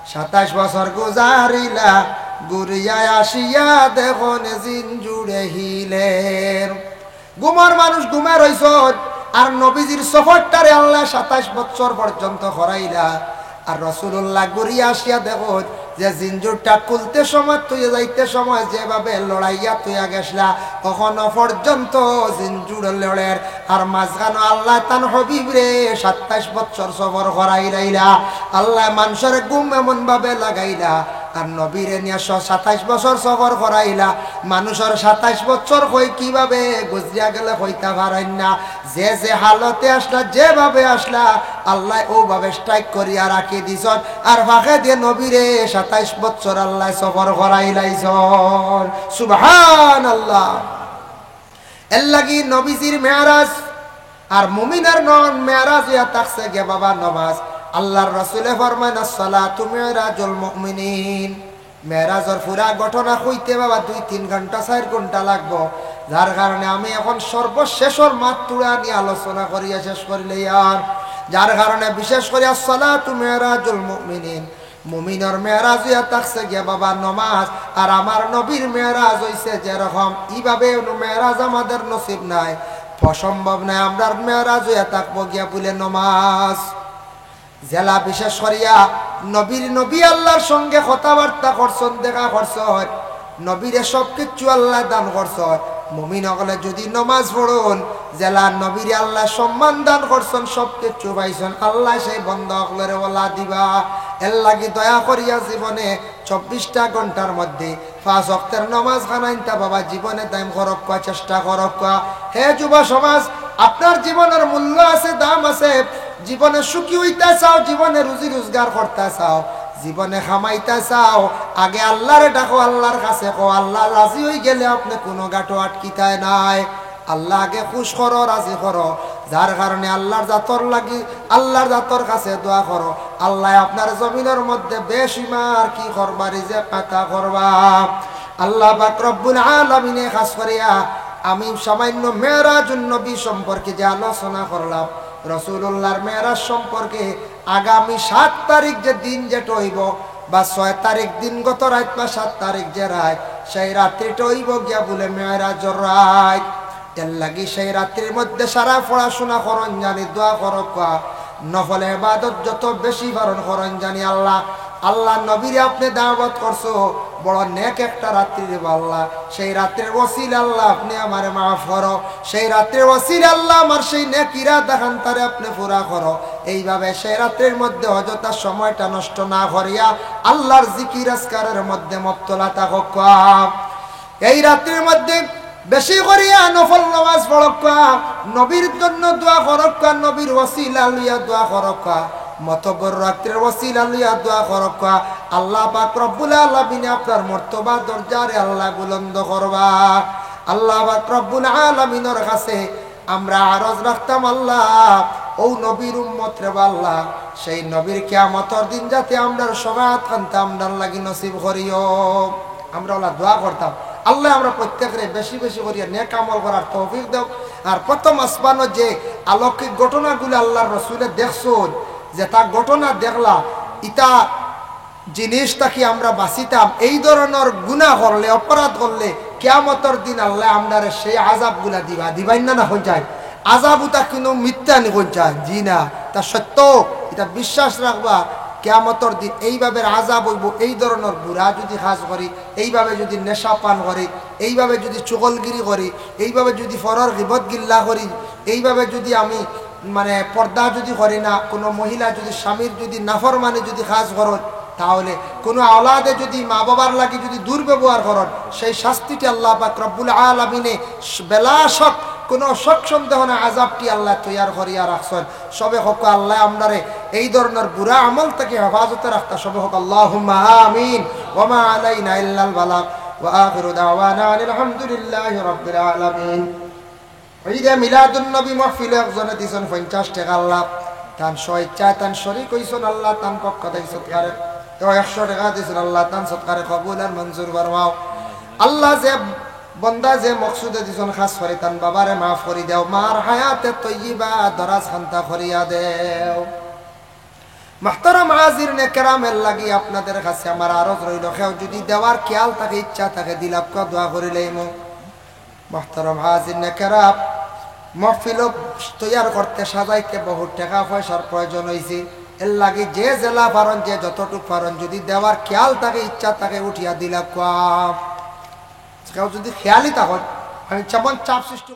সাতাইশ বছর গুজারিলা, ঘুরিয়া আসিয়া দেখইন জিন জুড়ে হিলের। ঘুমর মানুষ ঘুমে রইছইন, আর নবীজির সফরটারে আল্লায় সাতাইশ বছর পর্যন্ত করাইলা। আর রাসুলুল্লাহ ঘুরিয়া আসিয়া দেখইন যে জিন জুড়টা খুলতে সময়, থুইয়া যাইতে সময় যেভাবে লড়াইয়া থুইয়া গেছলা, অখনো পর্যন্ত জিন জুড় লড়ের। আর মাঝখানো আল্লায় তান হাবিবরে সাতাইশ বছর সফর করাইলাইলা। আল্লায় মানষর ঘুম এমন ভাবে লাগাইলা, আর নবীরে নিয়া স-, সাতাইশ বছর সফর করাইলা। মানষর সাতাইশ বছর কই কিভাবে গুজরিয়া গেলে কইতা পারইন না। যে যে হালতে আছলা, যেভাবে আছলা, আল্লায় অউভাবে strike করিয়া রাখি দিছইন। আর ফাঁকে দিয়া নবীরে সাতাইশ বছর আল্লায় সফর করাইলাইছইন। সুবহানাল্লাহ। এরলাগি নবীজির মেরাজ আর মুমিনর নন মেরাজ অইয়া থাকছে গিয়া বাবা নমাজ। আল্লার রাসুলে ফরমাইন, "আসসালাতু মেরাজুল মুমিনিন।" মেরাজর পুরা ঘটনা কইতে বাবা দুই তিন ঘন্টা, চাইর ঘন্টা লাগবো, যার কারণে আমি এখন সর্বশেষর মাত থুড়া নিয়া আলোচনা করিয়া শেষ করিলাইয়ার। যার কারণে বিশেষ করি আসসালাতু মেরাজুল মুমিনিন, মুমিনর মেরাজ অইয়া থাকছে গিয়া বাবা নমাজ, আর আমার নবীর মেরাজ অইছে যেরকম, ইভাবে অনো মেরাজ আমাদের নসিব নাই। অসম্ভব নাই, আমরার মেরাজ অইয়া থাকবো গিয়া বুলে নমাজ। যেলা বিশেষ করিয়া নবীর, নবী আল্লার সঙ্গে কথাবার্তা করছইন, দেখা করছইন, নবীরে সব কিচ্ছু আল্লায় দান করছইন। মুমিন অকলে যুদি নমাজ পড়ইন, যেলা নবীরে আল্লায় সম্মান দান করছইন, সব কিচ্ছু পাইছইন, আল্লায় সেই বন্দা অকলরে অলা দিবা। এরলাগি দয়া করিয়া জীবনে চব্বিশটা ঘন্টার মধ্যে পাঁচ ওয়াক্তের নমাজ খানাইন্তা বাবা জীবনে দাইম করউক্কা, চেষ্টা করউক্কা। হে যুব সমাজ, আপনার জীবনর মূল্য আছে, দাম আছে। জীবনে সুখী অইতা চাও, জীবনে রুজি রোজগার করতা চাও, জীবনে কামাইতা চাও, আগে আল্লারে ডাকো, আল্লার কাছে কও, আল্লা রাজি অইগেলে আপনে কুনু ঘাটো আটকিতায় নায়। আল্লা আগে খুশ করো, রাজি করো, যার কারণে আল্লার জাতর লাগি, আল্লার জাতর কাছে দোয়া করো, আল্লায় আপনার জমিনর মধ্যে বেশুমার কি করবা, রিজেক আতা করবা। আল্লা পাক রব্বুল আলামিনে খাস করিয়া আমি সামান্য মেরাজুন নবী সম্পর্কে যে আলোচনা করলাম, রাসুলুল্লার মেরাজ সম্পর্কে, আগামী সাত তারিখ যে দিন যেটা অইবো, বা ছয় তারিখ দিন গত রাইত বা সাত তারিখ যে রাইত, সেই রাত্রিটা অইবো গিয়া বুলে মেরাজর রাইত। এরলাগি সেই রাত্রির মধ্যে সারা পড়াশুনা করইন জানি, দোয়া করউক্কা। নফল ইবাদত যত বেশি পারইন করইন জানি আল্লাহ। আল্লাহ নবীরে আপনে দাওয়াত করছো, বড় নেক একটা রাত্রি রে বা আল্লাহ, সেই রাত্রির ওসিলা আল্লাহ আপনে আমারে মাফ করো, সেই রাত্রির ওসিলা আল্লাহ আমার সেই নেক ইরাদাখান তারে আপনে পুরা করো। এইভাবে সেই রাত্রির মধ্যে অযথা সময়টা নষ্ট না করিয়া আল্লাহর জিকির আজকারের মধ্যে মত্তলা থাকউক্কা। এই রাত্রির মধ্যে বেশি করিয়া নফল নামাজ পড়উক্কা, নবীর জন্য দোয়া করউক্কা, নবীর ওসিলা লইয়া দোয়া করউক্কা, মতবর রাত্রির ওসিলা লইয়া দোয়া করউক্কা। আল্লাহ পাক রব্বুল আলামিনে আপনার মর্তবা দরজারে আল্লাহ বুলন্দ করবা। আল্লাহ পাক রব্বুল আলামিনর কাছে আমরা আরজ রাখতাম, আল্লাহ, অউ নবীর উম্মত রে বা আল্লাহ, সেই নবীর কিয়ামতর দিন যাতে আমরার শফাআতখানতা আমরার লাগি নসিব করিও। আমরা অলা দোয়া করতাম, আল্লাহ আমরা প্রত্যেকরে বেশি বেশি করিয়া নেক আমল করার তৌফিক দেও। আর প্রথম আসমানো যে অলৌকিক ঘটনাগুলা আল্লাহর রসুলে দেখছইন, যেতা ঘটনা দেখলা, ইতা জিনিস থাকি আমরা বাঁচিতাম। এই ধরনর গুনাহ করলে, অপরাধ করলে, কিয়ামতর দিন আল্লাহ আমরারে সেই আযাবগুলা দিবা, দিবাইন না, না কইন চাই? আযাব উতা কুনু মিথ্যা নি কইন চাই? জি না, ইতা সত্য, ইতা বিশ্বাস রাখবা। কিয়ামতর দিন এইভাবে আযাব অইবো, এই ধরনর বুরা যুদি কাজ করি, এইভাবে যুদি নেশা পান করি, এইভাবে যুদি চুগলগিরি করি, এইভাবে যুদি পরর গিবত গিল্লা করি, এইভাবে যুদি আমি মানে পর্দা যুদি করি না, কুনু মহিলা যুদি স্বামীর যুদি নাফরমানি যুদি কাজ করইন, তাহলে কুনু আওলাদে যুদি মা বাবার লাগি যুদি দুর্ব্যবহার করইন, সেই শাস্তিটি আল্লাহ পাক রব্বুল আলামিনে বেলা শক, কুনু শক সন্দেহ না, আযাবটি আল্লাহ তৈয়ার করিয়া রাখছইন। সবে কউক্কা আল্লাহ আমরারে এই ধরনর বুরা আমল থাকি হেফাজতে রাখতা। সবে কউক্কা আল্লাহুম্মা আমিন। ওয়া মা আলাইনা ইল্লাল বালাগ। ওয়া আখিরু দাওয়ানা আনিল হামদুলিল্লাহি রাব্বিল আলামিন। ঈদে মিলাদুন নবী মাহফিলো একজনে দিছইন পঞ্চাশ টেকা আল্লাহ, তান স্বইচ্ছায় তান শরিক অইছইন আল্লাহ, তান পক্ষ থাকি সদকারে। কেউ একশো টেকা দিছইন আল্লাহ, তান সদকারে কবুল আর মঞ্জুর ফরমাও। আল্লাহ যে বন্দা যে মকসুদে দিছইন খাস করি তান বাবারে মাফ করি দেও, মার হায়াতে তৈয়বা দরাজ খান্তা করিয়া দেও। মুহতারাম হাজিরিনে কেরামের লাগি আপনাদের কাছে আমার আরজ রইলো, কেউ যুদি দেওয়ার খেয়াল থাকে, ইচ্ছা থাকে, দিলাউক্কা, দোয়া করিলাইমু। মুহতারাম হাজিরিনে কেরাম, মাহফিল তৈয়ার করতে, সাজাইতে বহুত টেকা পয়সার প্রয়োজন অইছে। এর লাগি যে যেলা পারইন, যে যতটুক পারইন, যুদি দেওয়ার খেয়াল থাকে, ইচ্ছা থাকে, উঠিয়া দিলাউক্কা। কেউ যুদি খেয়ালি থাকইন, আমি যেমন চাপ সৃষ্টি